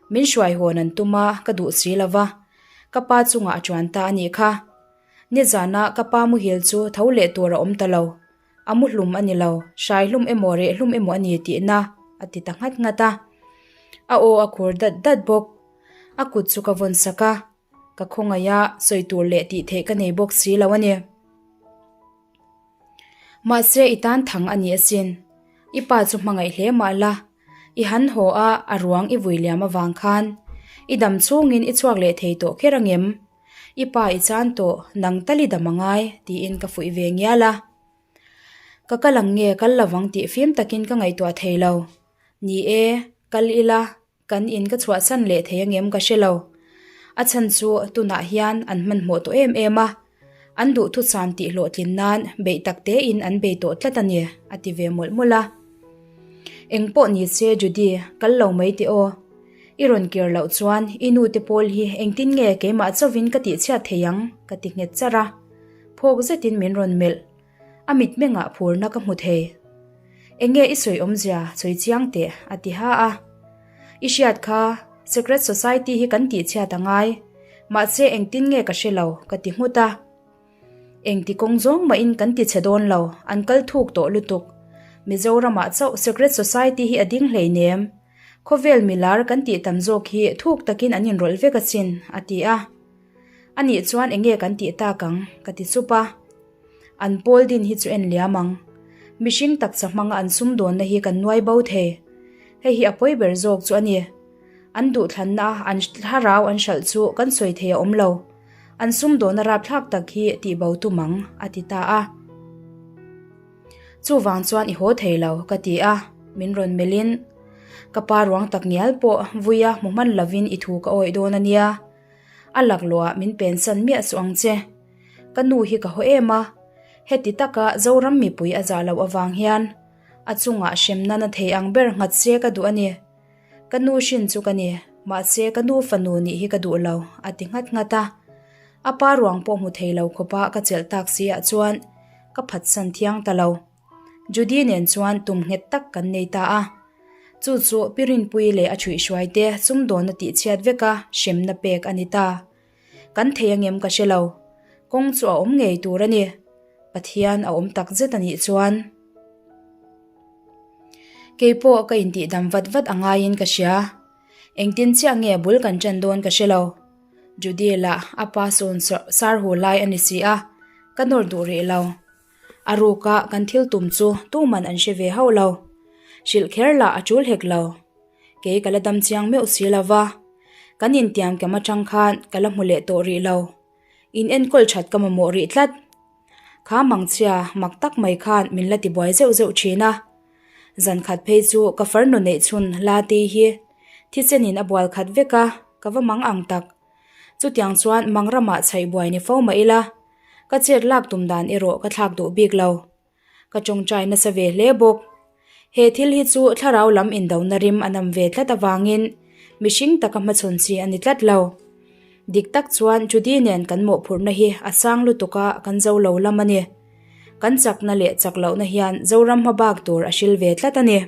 Speaker 1: min hruai hawn an tum a, ka duh si lo va, ka pa chungah a chuan ta a nih kha. Nizana ka pa muhil chu tho leh tur a awm ta lo, A mu hlum a ni lo, hrai hlum emaw reh hlum emaw a ni tihna a ti ta nghat nghat a. A aw a khur dat dat bawk. A kut chu ka vawn sak a, ka khawngaih a, sawi tur leh tih theih ka nei bawk si lo a ni. Mahse i tan thang a ni asin. I pa chu hmangaih hle mah la, i han haw a, a ruang i vui liam avang khan i dam chhungin i chhuak leh thei tawh kher angem? I pa i chan tawh, nang tal i dam angai, tiin ka fuih ve ngial a. Ka kal ang nge kal lovang tih fim takin ka ngaihtuah thei lo. Ni e, kal ila, kan in ka chhuahsan leh thei angem ka hre lo. A chhan chu tunah hian an hmanhmawh tawh em em a. An duhthusam tih hlawhtlin nan beih tak tein an bei tawh tlat a ni, a ti ve mawlh mawlh a. Eng pawh ni se Judy, kal lo mai teh aw. I rawn kir loh chuan i nu te pawl hi engtin nge keimah chauvin ka tihchhiat thei ang? ka ti nghet charh a. Phawk zetin min rawn melh. A mitmengah phurna ka hmu thei. Enge i sawi awmzia sawi chiang teh a ti ha a. I hriat kha Secret Society hi kan tihchhiat a ngai. Mahse engtin nge ka hre lo ka ti nghut a. Engti kawng zawng mahin kan ti chhe dawn lo, an kal thuk tawh lutuk. Mizoramah chauh Secret Society hi a ding hleinem. Khawvel milar kan tih tam zawk hi thuk takin an inrawlh vek asin, a ti a. Anih chuan enge kan tih tak ang? ka ti chup a. An pawl din hi chu en liam ang. Mihring taksa hmanga an sumdawnna hi kan nuai bo thei. Hei hi a pawi ber zawk chu a ni. An duhthlanna a an thlarau an hralh chu kan sawi thei a awm lo. An sumdawnna rapthlak tak hi tih bo tum ang, a ti ta a. Chuvang chuan i haw thei lo, ka ti a. Min rawn melhin, Ka pa ruang tak ngial pawh vuia hmu hman lovin i thu ka awih dawn a nia. A laklawhah min pensan miah suh ang che. Ka nu hi ka haw em a, heti taka Zoram mipui a zah loh avang hian a chungah hremna na thei ang ber nghat se ka duh a ni. Ka nu hrin chu ka ni, mahse ka nu fanu nih hi ka duh lo, a ti nghat nghat a. A pa ruang pawh hmu thei lo khawpa ka chelh tak si ah chuan ka phatsan thiang ta lo. Judy nen chuan tum nghet tak kan nei ta a. Chu chu Pi Rinpuii leh a chhuihhruai te sumdawnna tihchhiat veka hremna pek a ni ta. Kan thei angem ka hre lo. Kawng chu a awm ngei tur a ni. Pathian a awm tak zet a nih chuan. Keipawh ka intihdam vat vat a ngaiin ka hria. Engtin chiah nge bul kan ṭan dawn ka hre lo. Judy lah a pa sawn sar hu lai a ni si a, ka nawr duh rih lo. A ruka kan thil tum chu tuman an hre ve hauh lo. Hrilh kher lah a ṭul hek lo. Kei ka la dam chiang meuh si lo va, kan intiam kem atang khan ka la hmu leh tawh rih lo. In enkawl that ka mamawh rih tlat. Kha mangchhia mak tak mai khan min la tibuai zeuh zeuh thin a. Zan khat phei chu ka farnu neih chhun la tei hi thisenin a bual khat vek a, ka va mang ang tak. Chutiang chuan mang ramah chhaih buai ni fo mah ila, ka chet lak tum dan erawh ka thlak duh bik lo. Ka tawngtai nasa ve hle bawk. He thil hi chu thlarau lam indona rim a nam ve tlat avangin mihring taka hmachhawn chi a ni tlat lo. Dik tak chuan Judy nen kan mawhphurhna hi a sang lutuk a kan zo lo lam a ni. Kan chakna leh chak lohna hian Zoram hmabak tur a hril ve tlat a ni.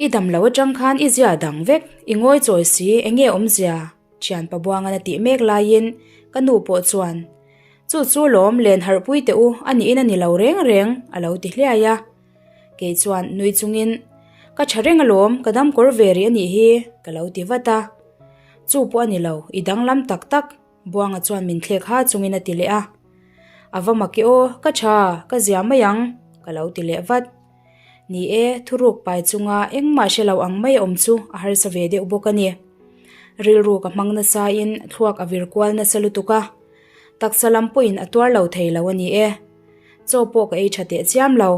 Speaker 1: I dam lo atang khan i zia dang vek, i ngawi chawi si enge awmzia? Thian Pabuangan a tih mek laiin ka nu pawh chuan, Chu chu lawm len harhpui teh u, a niin a ni lo reng reng, a lo ti hliai a. Kei chuan nui chungin, Ka tha reng alawm, ka dam kawr ve rih a nih hi, ka lo ti vat a. Chu pawh a ni lo, i danglam tak tak, Buanga chuan min thlek ha chungin a ti leh a. A va mak i aw, ka tha, ka zia mai ang, ka lo ti leh vat. Ni e, thuruk pai chunga engmah hre lo ang mai awm chu a harsa ve deuh bawk a ni. Rilru ka hmang nasain thluak a vir kual nasa lutuk a, taksa lam pawhin a tuar lo thei lo a ni e. Chaw pawh ka ei tha teh chiam lo,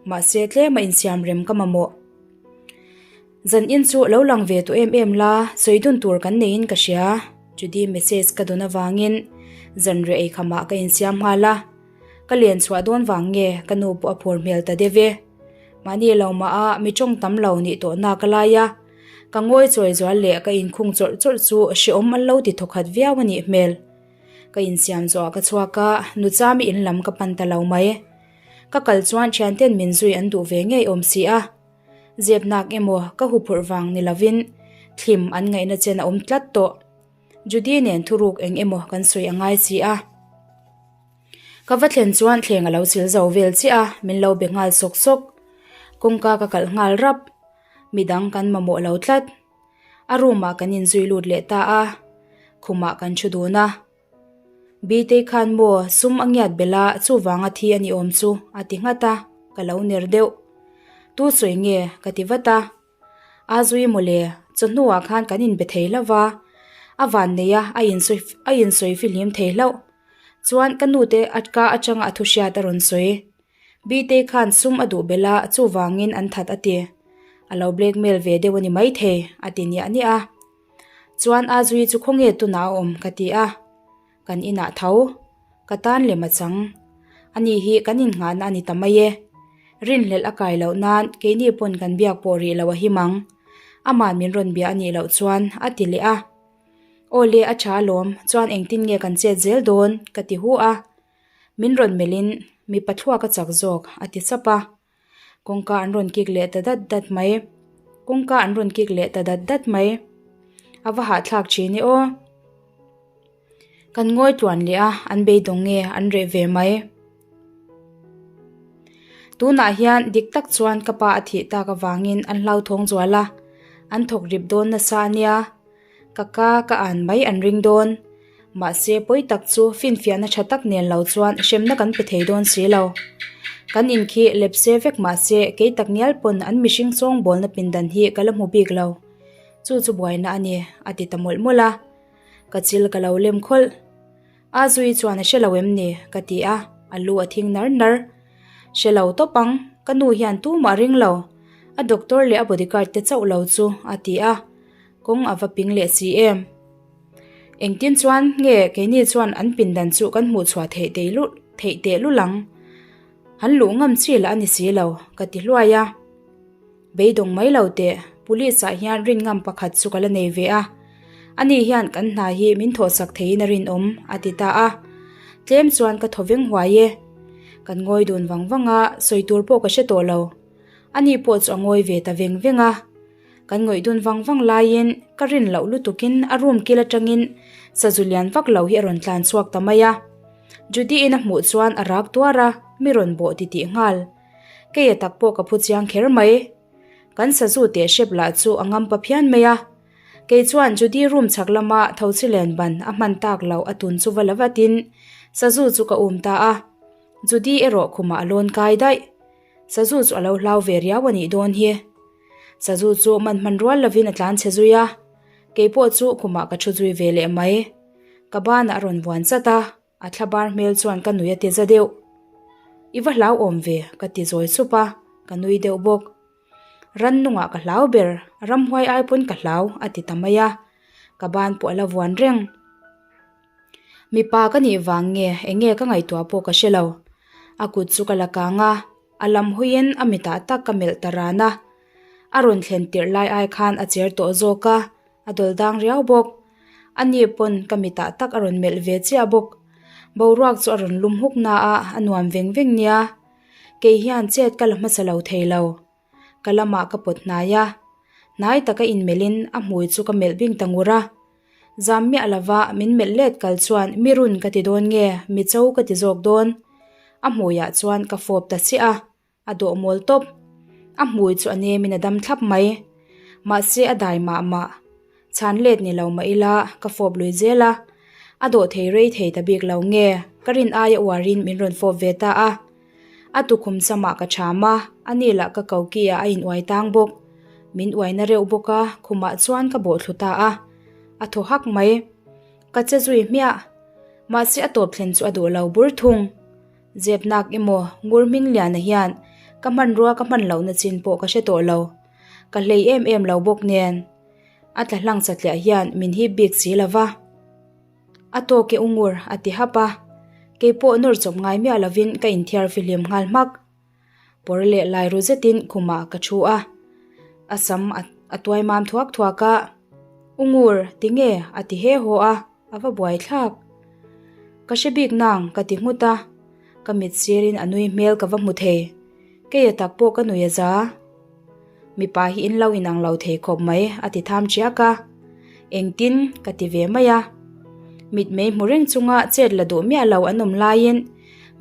Speaker 1: mahse tlema insiam rem ka mamawh. Zan in chu lo lang ve tawh em em la, sawi dun tur kan neiin ka hria. Judy message ka dawn avangin zanriah ei khamah ka insiam nghal a. Ka len chhuah dawn vang nge ka nu pawh a phur hmel ta deuh e. Mahni lo mah a mi tawng tam lo nih tawh nak a lai a. Ka ngawi chawi zual leh ka inkhung chawrh chawrh chu hreawm an lo ti thawkhat viau a nih hmel. Ka insiam zawhah ka chhuak a, Nuchami in lam ka pan ta lo mai. Ka kal chuan thianten min zui an duh ve ngei awm si a. Zep nak emaw ka huphurh vang ni lovin thlim an ngaihna chen a awm tlat tawh. Judy nen thuruk eng emaw kan sawi a ngai si a. Ka va thlen chuan thleng a lo chil zo vel chiah a, min lo be nghal sawk sawk. Kawngka ka kalh nghal rap. Midang kan mamawh lo tlat. A room ah kan inzui lut leh ta a, khumah kan thu dun a. Bitei khan maw sum a ngiat belh a, chuvanga thi a ni awm chu a ti nghat a, ka lo ner deuh. Tu sawi nge? ka ti vat a. A zui mawle, chawhnuah khan kan inbe thei hlauh va, a van nei a, a insawi a insawi fihlim thei hlauh. Chuan ka nute a ka atanga a thu hriat a rawn sawi. Bitei khan sum a duh belh a, chuvangin an that a ti. A lo blackmail ve deuh a ni maithei, a ti niah niah a. Chuan a zui chu khawnge tunah a awm ka ti a, kan inah tho. Ka tan lem a chang. Ani hi kan innghahna a ni ta mai e. Rinhlelh a kai loh nan keini pawn kan biak pawh rih lo a him ang. Ama'n min rawn bia a nih loh chuan a ti leh a. Aw le a tha alawm, chuan engtin nge kan chet zel dawn? ka ti hu a. Min rawn melhin mipa thluak a chak zawk a ti chap a. Kawngka an rawn kik leh ta dat dat mai. Kawngka an rawn kik leh ta dat dat mai. A va hahthlak thin e aw. Kan ngawi tluan leh a, an beidawng nge an reh ve mai. Tunah hian dik tak chuan ka pa a thih tak avangin an hlauthawng zual a, an thawk rip dawn nasa a nia. Ka ka ka an mai an ring dawn. Mahse pawi tak chu finfiahna tha tak nen lo chuan hremna kan pe thei dawn si lo. Kan in khi lepse vek mahse kei tak ngial pawn an mihring chawngbawlna pindan hi ka la hmu bik lo. Chu chu buaina a ni, a ti ta mawlh mawlh a. Ka chil ka lo lem khawlh. A zui chuan a hre lo em ni? ka ti a, a lu a thing nar nar. Hre lo tawp ang, ka nu hian tumah ring lo. A doctor leh a bodyguard te chauh lo chu, a ti a. Kawng a va ping leh si em? Engtin chuan nge keini chuan an pindan chu kan hmuh chhuah theih teh luh theih teh lul ang? Han luh ngam chi lah a ni si lo, ka ti hluai a. Beidawng mai lo teh, police ah hian rin ngam pakhat chu ka la nei ve a. Ani hian kan hna hi min thawhsak theiin a rinawm, a ti ta a. Tlem chuan ka thaw veng huai e. Kan ngawi dun vang vang a, sawi tur pawh ka hre tawh lo. Ani pawh chu a ngawi ve ta veng veng a. Kan ngawih dun vang vang laiin ka rin loh lutukin a room kil atangin sazu lian vak lo hi a rawn tlan chhuak ta mai a. Judy-in a hmuh chuan a rak tuar a, mi rawn bawh titih nghal. Kei a tak pawh ka phu chiang kher mai. Kan sazu teh hrep lah chu a ngam pa phian mai a. Kei chuan Judy room chhak lama tho chi len ban a hman tak loh a tun chu va la vatin sazu chu ka um ta a. Judy erawh khumah a lawn kai daih. Sazu chu a lo hlau ve riau a nih dawn hi. Sazu chu man hman rual lovin a tlan chhe zui a, kei pawh chu khumah ka thu zui ve leh mai. Ka banah a rawn vuan chat a, a thla bar hmel chuan ka nui a ti za deuh. I va hlauhawm ve, ka ti zawi sup a, ka nui deuh bawk. Rannungah ka hlau ber, ramhuai ai pawn ka hlau, a ti ta mai a, ka ban pawh a la vuan reng. Mipa ka nih vang nge eng nge ka ngaihtuah pawh ka hre lo. A kut chu ka la kang a, a lam huiin a mitah tak ka melh ta ran a. A rawn thlen tirh lai ai khan a cher tawh zawk a, a dawl dang riau bawk. A ni pawn ka mitah tak a rawn melh ve chiah bawk. Boruak chu a rawn lum huk na a, a nuam veng veng nia. Kei hian chet ka la hmasa lo thei lo. Ka lamah ka pawt hnai a, hnai taka inmelhin a hmui chu ka melh bing ta ngur a. Zam miah lova min melh let kal chuan mi run ka ti dawn nge, mi cho ka ti zawk dawn. A hmuiah chuan ka fawp ta chiah a, a dawh mawl tawp. A hmui chu a nemin a dam thlap mai. Mahse a dai mah mah. Chhan let ni lo mah ila ka fawp lui zel a, a dawh thei rei thei ta bik lo nge ka rin aia uarin min rawn fawp ve ta a. A tukhum samah ka cham a, a ni lah ka koki ah a in uai tang bawk. Min uai na reuh bawk a, khumah chuan ka bawh thlu ta a. A thaw hak mai. Ka che zui hmiah. Mahse a tawp thlen chu a duh lo bur thung. Zep nak emaw ngur hming liana hian ka hmanrua ka hman lohna chin pawh ka hre tawh lo. Ka hlei em em lo bawk nen. A tla hlang satliah hian min hip bik si lo va. A tawk e ungur a ti hap a, kei pawh nawr chawp ngai miah lovin ka inthiar fihlim nghal hmak. Pawr leh lai ru zetin khumah ka thu a, a sam a tuai mam thuak thuak a, Ungur, tinge? a ti he haw a, a va buai thlak. Ka hre bik nang ka ti nghut a, ka mit sirin a nui hmel ka va hmu thei, kei a tak pawh ka nui a za. Mipa hi in lo inang lo thei khawp mai a ti tham chiak a, engtin ka ti ve mai a. Mitmei hmu reng chunga chet la duh miah lo an awm laiin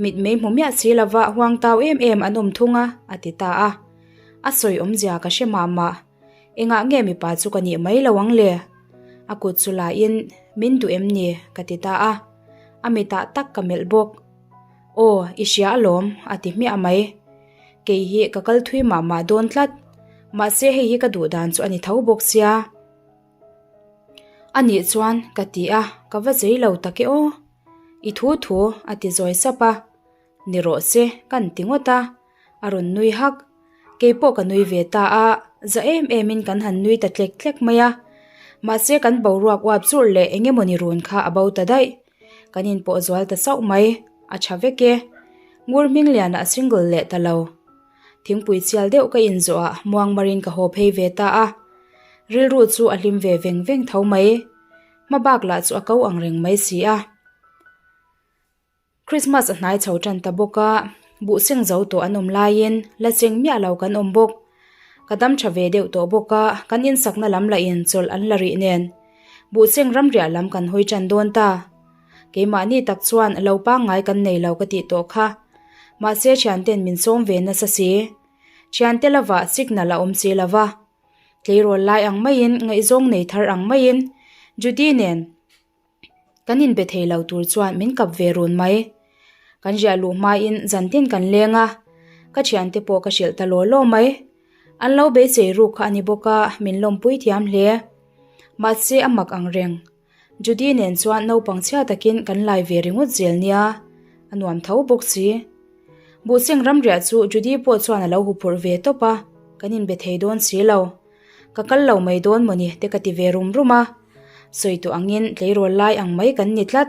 Speaker 1: mitmei hmu miah si lova huang tau em em an awm thung a, a ti ta a. A sawi awmzia ka hre mah mah. Engah nge mipa chu ka nih mai lo ang le? A kut chu lain min duh em ni? ka ti ta a. A mitah tak ka melh bawk. Aw, i hria alawm, a ti hmiah mai. Kei hi ka kal thui mah mah dawn tlat. Mahse hei hi ka duh dan chu a ni tho bawk sia. A nih chuan ka ti a, ka va zei lo tak e aw. I thu thu a ti zawi sap a. Ni rawh se kan ti ngawt a. A rawn nui hak. Kei pawh ka nui ve ta a, za em em in kan han nui ta tlek tlek mai a. Mahse kan boruak uap churh leh eng emawni run kha a bo ta daih. Kan inpawh zual ta sauh mai, a tha vek e. Ngur Hmingliana a single leh ta lo. Thingpui chial deuh ka inzawh ah muangmarin ka haw phei ve ta a. Rilru chu a hlim ve veng veng tho mai. Hmabak lah chu a ko ang reng mai si a. Christmas a hnai chho tan ta bawk a, buh seng zo tawh an awm laiin la cheng miah lo kan awm bawk. Ka dam tha ve deuh tawh bawk a, kan insakna lam lahin chawlh an la rih nen. Buh seng ramriah lam kan hawi tan dawn ta. Keimahni tak chuan lo pangngai kan nei lo ka tih tawh kha. Mahse thianten min sawm ve nasa si. Thiante lovah signal a awm si lova. Tleirawl lai ang maiin ngaihzawng nei thar ang maiin Judy nen Kan inbe thei lo tur chuan min kap ve run mai. Kan riah luh hmain zantin kan leng a, ka thiante pawh ka hrilh ta law law mai. An lo beisei ruk kha a ni bawk a, min lawmpui thiam hle. Mahse a mak ang reng. Judy nen chuan naupang chhia takin kan lai ve ringawt zel nia, a nuam tho bawk si. Buhseng ramriah chu Judy pawh chuan a lo huphurh ve tawp a, kan inbe thei dawn si lo. Ka kal lo mai dawn mawni te ka ti ve rum rum a, sawi tawh angin tleirawl lai ang mai kan ni tlat,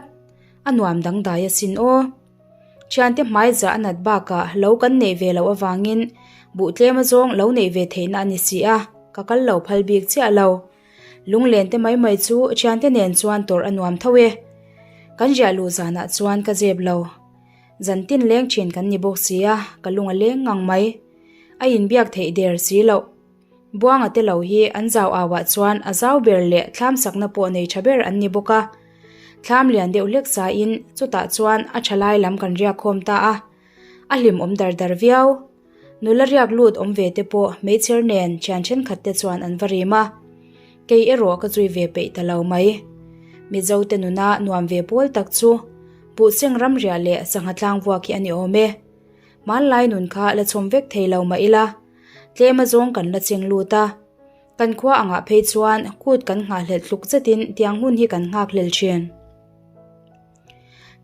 Speaker 1: a nuam dangdai asin aw. Thiante hmaiza a nat bakah lo kan neih ve loh avangin buh tlem azawng lo neih ve theihna a ni si a, ka kal lo phal bik chiah lo. Lunglen te mai mai chu thiante nen chuan tawrh a nuam tho e. Kan riah luh zanah chuan ka zep lo. Zantin leng thin kan ni bawk si a, ka lung a leng ngang mai. A inbiak theih der si loh. Buanga te lo hi an zau au ah chuan a zau ber leh thlam sakna pawh nei tha ber an ni bawk a. Thlam lian deuh hlek sa in chutah chuan a tha lai lam kan riak khawm ta a. A hlim awm dar dar viau. Nula riak lut awm ve te pawh hmeichher nen thian thenkhat te chuan an va rim a. Kei erawh ka zui ve peih ta lo mai. Mizo te nuna nuam ve pawl tak chu Buhseng ramriah leh sangha tlang vuak hi a ni awm e. Hmanlai nun kha la chhawm vek thei lo mah ila, tlem azawng kan la cheng lut a. Kan khua angah phei chuan kut kan nghahhlelh tluk zetin tiang hun hi kan nghakhlel thin.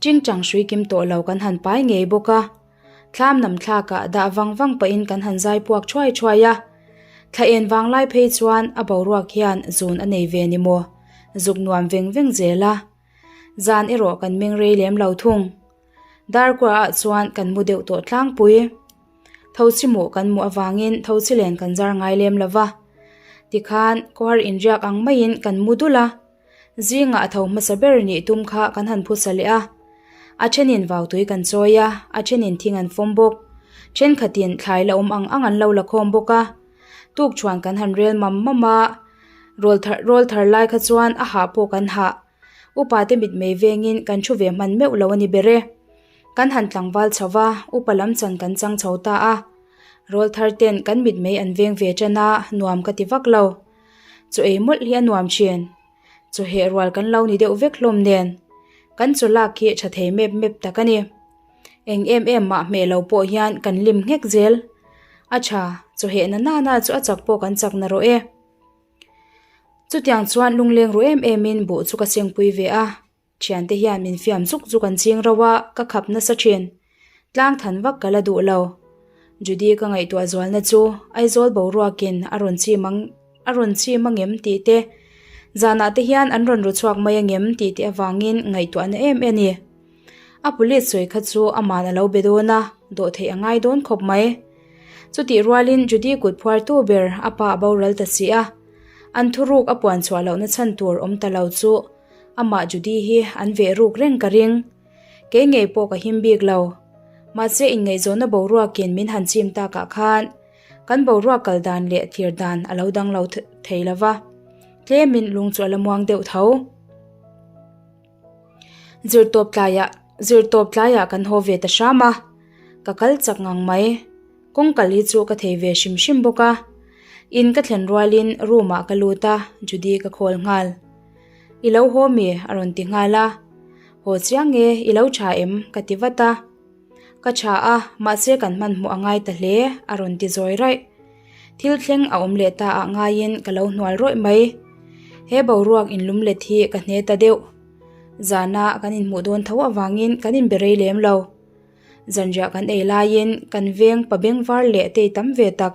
Speaker 1: Chingchang hrui kim tawh lo kan han pai ngei bawk a, thlam nam thlakah dah vang vang pahin kan han zai puak thuai thuai a. Thla en vang lai phei chuan a boruak hian zun a nei ve ni maw, zuk nuam veng veng zel a. Zan erawh kan meng rei lem lo thung. Darkua ah chuan kan mu deuh tawh tlangpui. Thosi hmuh kan hmuh avangin thosi len kan zar ngai lem lo va. Tikhan kawhar inriak ang maiin kan mu dul a. Zingah a tho hmasa ber nih tum kha kan han phusa leh a. A thenin vautui kan chawi a, a thenin thing an fawm bawk. Thenkhatin thlai la awm ang ang an lo la khawm bawk a. Tukṭhuan kan han rel mam mam a, rawl thar rawl thar lai kha chuan a hah pawh kan hah. Upa te mitmei vengin kan thu ve hman meuh lo a ni ber e. Kan han tlangval chho va, upa lam chan kan chang chho ta a. Rawl thar ten kan mitmei an veng ve tan a, nuam ka ti vak lo. Chaw ei mawlh hi a nuam thin. Chaw heh rual kan lo ni deuh vek hlawm nen. Kan chaw lak hi tha thei mep mep tak a ni. Eng em em mah hmeh lo pawh hian kan lim nghek zel. A tha, chaw heh na nana chu a chak pawh kan chak na rawh e. Chutiang chuan lungleng ru em em in buh chu ka sengpui ve a, thiante hian min fiam zuk zuk an ching rauh a, ka khap nasa thin. Tlang than vak ka la duh lo. Judy ka ngaihtuah zualna chu Aizawl boruakin a rawn chim ang a rawn chim angem tih te, zanah te hian an rawn ru chhuak mai angem tih te avangin ngaihtuahna em em a ni. A police sawi kha chu aman a lo be dawn a, dawhtheih a ngai dawn khawp mai. Chutih rualin Judy kut phuartu ber a pa a boral ta si a, an thuruk a puan chhuah lohna chhan tur awm ta lo chu amah Judy hi an veh ruk reng ka ring. Kei ngei pawh ka him bik lo. Mahse inngaihzawnna boruakin min han chim takah khan kan boruak kal dan leh thlir dan a lo dang lo thei lo va, tlemin lung chu a la muang deuh tho. Zirtawp tlaiah zirtawp tlaiah kan haw ve ta hram a, ka kal chak ngang mai. Kawng kal hi chu ka thei ve hrim hrim bawk a. In ka thlen rualin room ah ka lut a, Judy ka call nghal. I lo haw mi? a rawn ti nghal a. Haw chiang e, i lo tha em? ka ti vat a. Ka tha a, mahse kan hmanhmawh a ngai ta hle, a rawn ti zawi raih. Thil thleng a awm leh ta ah ngaiin ka lo hnual rawih mai. He boruak inlum let hi ka hne ta deuh. Zana kan inhmuh dawn tho avangin kan inbe rei lem lo. Zanriah kan ei laiin kan veng pa bengvar leh tei tam ve tak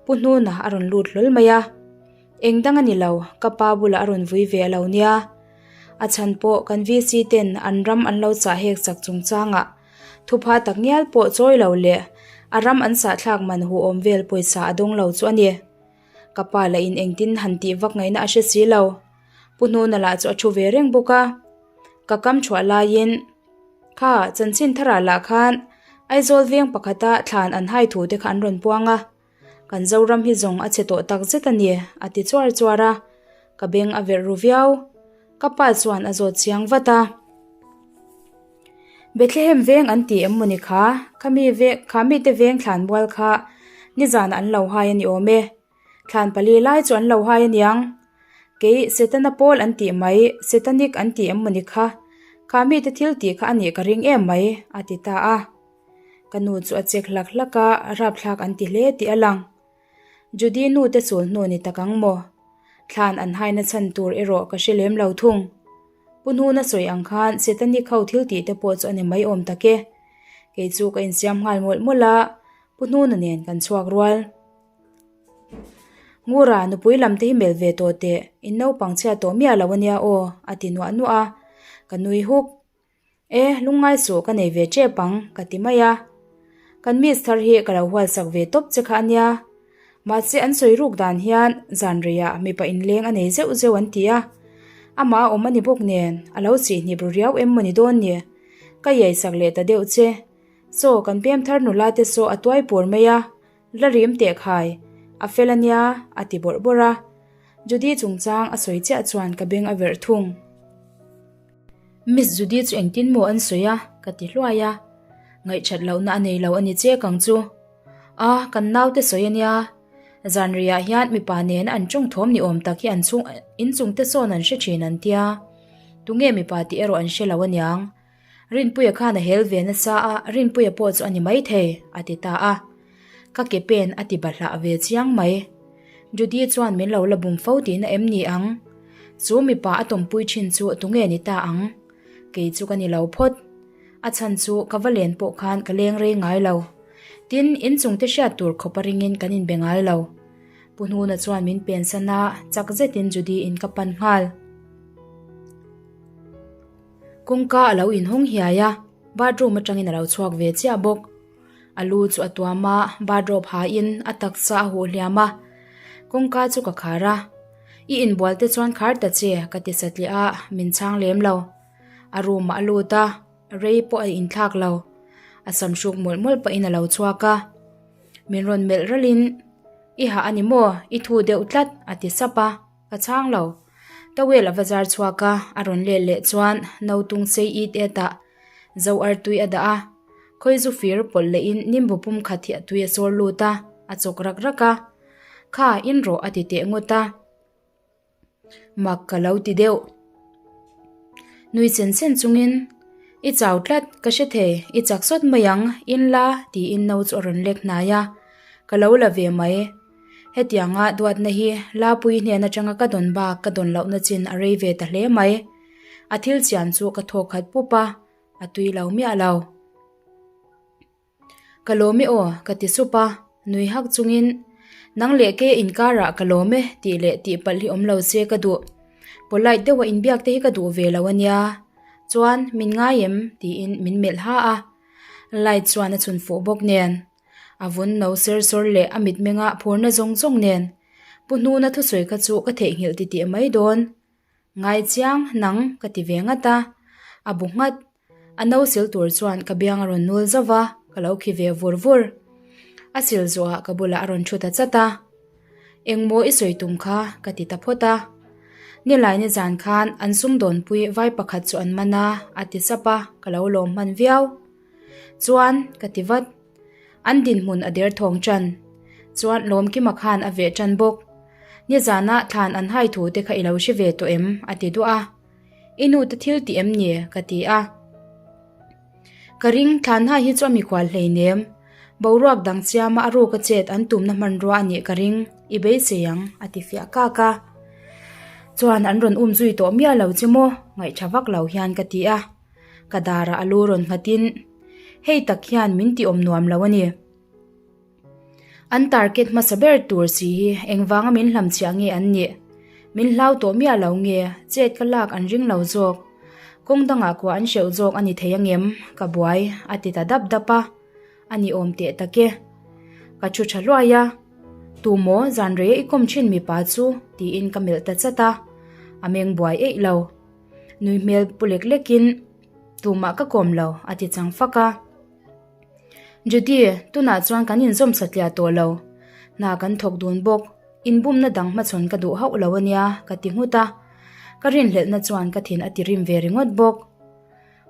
Speaker 1: Pu Hnuna a rawn lut hlawl mai a. Eng dang a ni lo, ka pa bulah a rawn vui ve a lo nia. A chhan pawh kan VC ten an ram an lo chah hek chak chungchangah thupha tak ngial pawh chawi lo leh a ram an sahthlak man huh awm vel pawisa a dawng lo chu a ni. Ka pa lah in engtin han tih vak ngaihna a hre si lo. Pu Hnuna lah chu a thu ve reng bawk a. Ka kam chhuah laiin Kha chanchin tharah lah khan Aizawl veng pakhata thlan an hai thu te kha an rawn puang a. Kan Zoram hi zawng a chhe tawh tak zet a ni, a ti chuar chuar a. Ka beng a verh ru viau. Ka pa chuan a zawt chiang vat a. Bethlehem veng an ti em mawni kha? Khami veng, kha mite veng thlan bual kha nizanah an lo hai a ni awm e. Thlan pali lai chu an lo hai a niang. Kei Setana pawl an tih mai, Setanik an ti em mawni kha? Kha mite thil tih kha a nih ka ring em mai, a ti ta a. Ka nu chu a chek hlak hlak a, rapthlak an ti hle tih a lang. Judy nu te chul hnu ni tak ang maw? Thlan an haina chhan tur erawh ka hre lem lo thung. Pu Hnuna sawi ang khan Setanik ho thil tih te pawh chu a ni mai awm tak e. Kei chu ka insiam nghal mawlh mawlh a, Pu Hnuna nen kan chhuak rual. Ngura, nupui lam te hi melh ve tawh teh, in naupang chhiat tawh miah lo ania aw, a ti nuah nuah a, ka nui huk. E, lungngai suh ka nei ve tep ang, ka ti mai a. Kan miss thar hi ka lo hualsak ve tawp che kha a nia. Mahse an sawi ruk dan hian zan reiah mipa inleng a nei zeuh zeuh an ti a. Amah a awm a ni bawk nen, a lo chihhnip ru riau em mawni dawn ni. Ka iaisak leh ta deuh che. Saw, kan pem thar nula te saw a tuai pur mai a, la rim teh khai, a fel a nia, a ti bawrh bawrh a. Judy chungchang a sawi chiah chuan ka beng a verh thung. Miss Judy chu engtin maw an sawi a? ka ti hluai a, ngaihthat lohna a nei lo a ni chek ang chu. A, kan naute sawi a nia, zanriah hian mipa nena an tawng thawm ni awm tak hi an chhung inchung te sawn an hre thin an tia, tunge mipa tih erawh an hre lo aniang. Rinpuia khan a hel ve nasa a, Rinpuia pawh chu a ni maithei, a ti ta a. Ka ke pen a ti bahlah ve chiang mai. Judy chuan min lo la bum fo tihna em ni ang? Chu mipa a tawmpui thin chu tunge ni ta ang? Kei chu ka ni lo phawt. A chhan chu ka va len pawh khan ka leng rei ngai lo. Tin, inchung te hriat tur khawp a ringin kan inbe ngai lo. Pu Hnuna chuan min pensan a, chak zetin Judy in ka pan nghal. Kawngka a lo inhawng hiai a, bathroom atangin a lo chhuak ve chiah bawk. A lu chu a tuam a, bathrobe hain a taksa a huh hliam a. Kawngka chu ka khar a, I inbual te chuan khar ta che ka ti satliah a, min chhang lem lo. A room ah a lut a, rei pawh a inthlak lo. A sam hruk mawlh mawlh pahin a lo chhuak a. Min rawn melh ralhin, I hah a ni maw? I thu deuh tlat a ti sap a. Ka chhang lo. Towel a va zar chhuak a, a rawn let leh chuan no tung sei it et ah zo ar tui a dah a. Khawi zu fir pawlh leh in nimbu pum khat hi a tui a sawr lut a, a chawk rak rak a. Kha, in rawh a ti teh ngawt a. Mak ka lo ti deuh. Nui chen chen chungin, I chau tlat, ka hre thei, i chak sawt mai ang, in la, tiin no chu a rawn lek hnai a. Ka lo la ve mai. Hetianga duatna hi Lapui hnen atanga ka dawn bak ka dawn lohna chin a rei ve ta hle mai. A thil chian chu ka thaw khat pup a, a tui lo miah lo. Ka lawm e aw, ka ti sup a, nui hak chungin, Nang leh kei inkarah ka lawm e tih leh tih palh hi awm lo se ka duh. Polite deuha inbiak te hi ka duh ve lo a nia. Chuan, min ngai em? tiin min melh ha a. Light chuan a chhun fuh bawk nen. A vun no ser sawr leh a mitmenga phurna zawng zawng nen Pu Hnuna thusawi kha chu ka theihnghilh titih mai dawn. Ngai chiang nang ka ti ve ngat a, a bu nghat. A no sil tur chuan ka biang a rawn nul zauh va, ka lo khi ve vur vur. A sil zawhah ka bulah a rawn thu ta chat a. Engmaw i sawi tum kha ka ti ta phawt a. Nilai nizan khan an sumdawnpui vai pakhat chu an man a, a ti sap a, ka lo lawm hman viau. Chuan, ka ti vat. An dinhmun a der thawng ṭan. Chuan Lawmkima khan a veh ṭan bawk. Nizana thlan an hai thu te kha i lo hre ve tawh em? a ti duah a. I nu te thil tih em ni? ka ti a. Ka ring, thlan hai hi chu a mikhual hleinem. Boruak dang chiama a ruk a chet an tumna hmanrua a nih ka ring, i beisei ang, a ti fiah kak a. Chuan an rawn um zui tawh miah lo che maw? Ngaihṭha vak lo hian ka ti a. Ka darah a lu rawn nghatin, Hei tak hian min ti awm nuam lo a ni. An target hmasa ber tur si hi engvanga min hlamchhiah nge an nih? Min hlau tawh miah lo nge, chet ka lak an ring lo zawk. Kawng dangah kuah an hreuh zawk a ni thei angem? Ka buai, a ti ta dap dap a. A ni awm teh tak e. Ka thu tha hluai a. Tu maw zan rei i kawm thin mipa chu? tiin ka melh ta chat a. A meng buai eih lo. Nui hmel pu lek lekin, Tumah ka kawm lo, a ti chang fak a. Judy, tunah chuan kan inzawm satliah tawh lo. Hna kan thawk dun bawk. Inbumna dang hmachhawn ka duh hauh lo a nia, ka ti nghut a. Ka rinhlelhna chuan ka thin a ti rim ve ringawt bawk.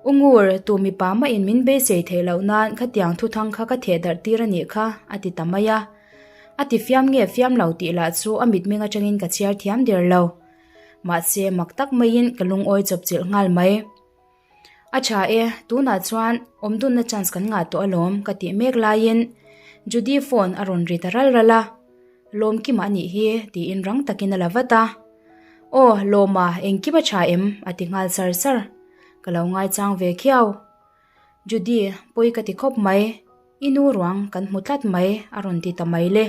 Speaker 1: U Ngur, tu mipa mahin min beisei theih loh nan khatiang thuthang kha ka theh darh tir a nih kha, a ti ta mai a. A ti fiam nge fiam lo tih lah chu a mitmeng atangin ka chhiar thiam der lo. Mahse, mak tak maiin ka lungawi chawpchilh nghal mai. A tha e, tunah chuan awmdunna chance kan ngah tawh alawm ka tih mek laiin Judy phone a rawn ri ta ral ral a, Lawmkima a nih hi tiin rang takin a la vat a. Aw, Lawma, engkim a tha em? a ti nghal sar sar. Ka lo ngaichang ve khiau. Judy, pawi ka ti khawp mai. I nu ruang kan hmu tlat mai a rawn ti ta mai le.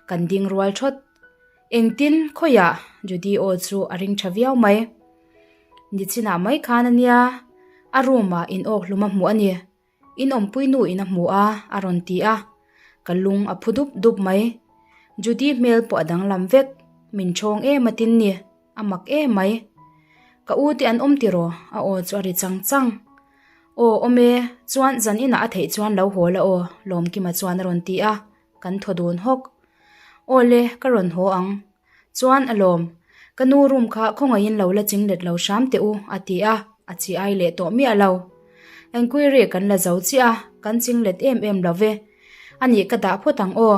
Speaker 1: Kan ding rual thawt. Engtin, khawiah? Judy aw chu a ring tha viau mai. Nichinah mai khan a nia, a room ah in awk hlum a hmuh a ni. In awmpui nu in a hmu a, a rawn ti a. Ka lung a phu dup dup mai. Judy hmel pawh a danglam vek, min ṭhawng em a tin ni, a mak em mai. Ka u te an awm tiraw? A aw chu a ri chang chang. Aw awm e, chuan zan inah a theih chuan lo haw la aw, Lawmkima chuan a rawn ti a, kan thaw dun hawk. Aw le, ka rawn haw ang. Chuan alawm, ka nu room kha khawngaihin lo la ching let lo hram teh u, a ti a, a chi ai leh tawh miah lo. Enquiry kan la zo chiah a, kan ching let em em lo ve. A nih ka dah phawt ang aw,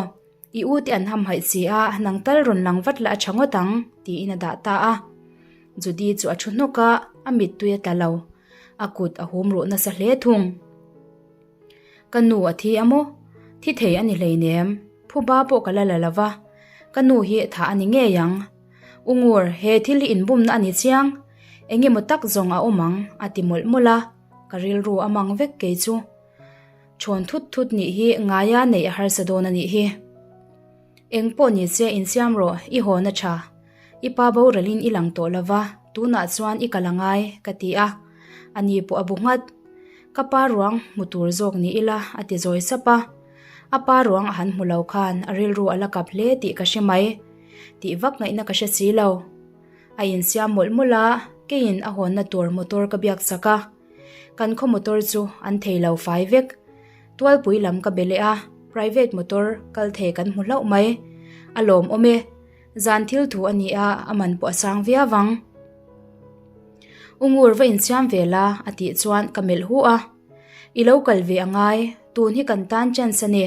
Speaker 1: i u te an hamhaih si a, nang tal rawn lang vat la a tha ngawt ang, tiin a dah ta a. Judy chu a thu hnawk a, a mittui a tla lo. A kut a hum ruh nasa hle thung. Ka nu a thi a maw? Thi thei a ni hleinem. Phuba pawh ka la la lo va, ka nu hi thah a ni ngei ang. U Ngur, he thil hi inbumna a ni chiang. Eng emaw tak zawng a awm ang, a ti mawlh mawlh a. Ka rilru a mang vek kei chu. Chhawn thut thut nih hi ngaia neih a harsa dawn a nih hi. Eng pawh ni se insiam rawh, i hawn a tha. I pa boralin i lang tawh lo va, tunah chuan i kal a ngai, ka ti a. Ani pawh a bu nghat. Ka pa ruang hmu tur zawk ni ila, a ti zawi sap a. A pa ruang a han hmu lo khan a rilru a la kap hle tih ka hre mai. Tih vak ngaihna ka hre si lo. A insiam mawlh mawlh a, keiin a hawnna tur motor ka biak chak a. Kan khaw motor chu an thei lo fai vek. Tualpui lam ka be leh a, private motor kal thei kan hmu hlauh mai. A lawmawm e. Zan thil thu a ni a, a man pawh a sang viau ang. U Ngur va insiam ve la a tih chuan ka melh hu a. I lo kal ve a ngai, tun hi kan tan chance a ni.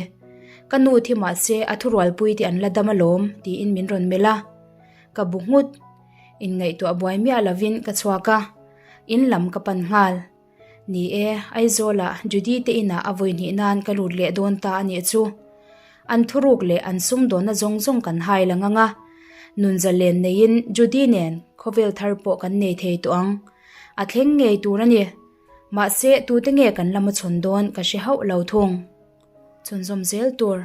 Speaker 1: Ka nu thi mahse a thurualpui te an la dam alawm tiin min rawn melh a. Ka bu nghut. Inngaihtuah buai miah lovin ka chhuak a, in lam ka pan nghal. Ni e, Aizawlah Judy te inah a vawi hnih nan ka lut leh dawn ta a nih chu. An thuruk leh an sumdawnna zawng zawng kan hai la ngang a. Nunza len neiin Judy nen khawvel thar pawh kan nei thei tawh ang. A thleng ngei tur a ni. Mahse, tute nge kan lama chhawn dawn ka hre hauh lo thung. Chhunzawm zel tur.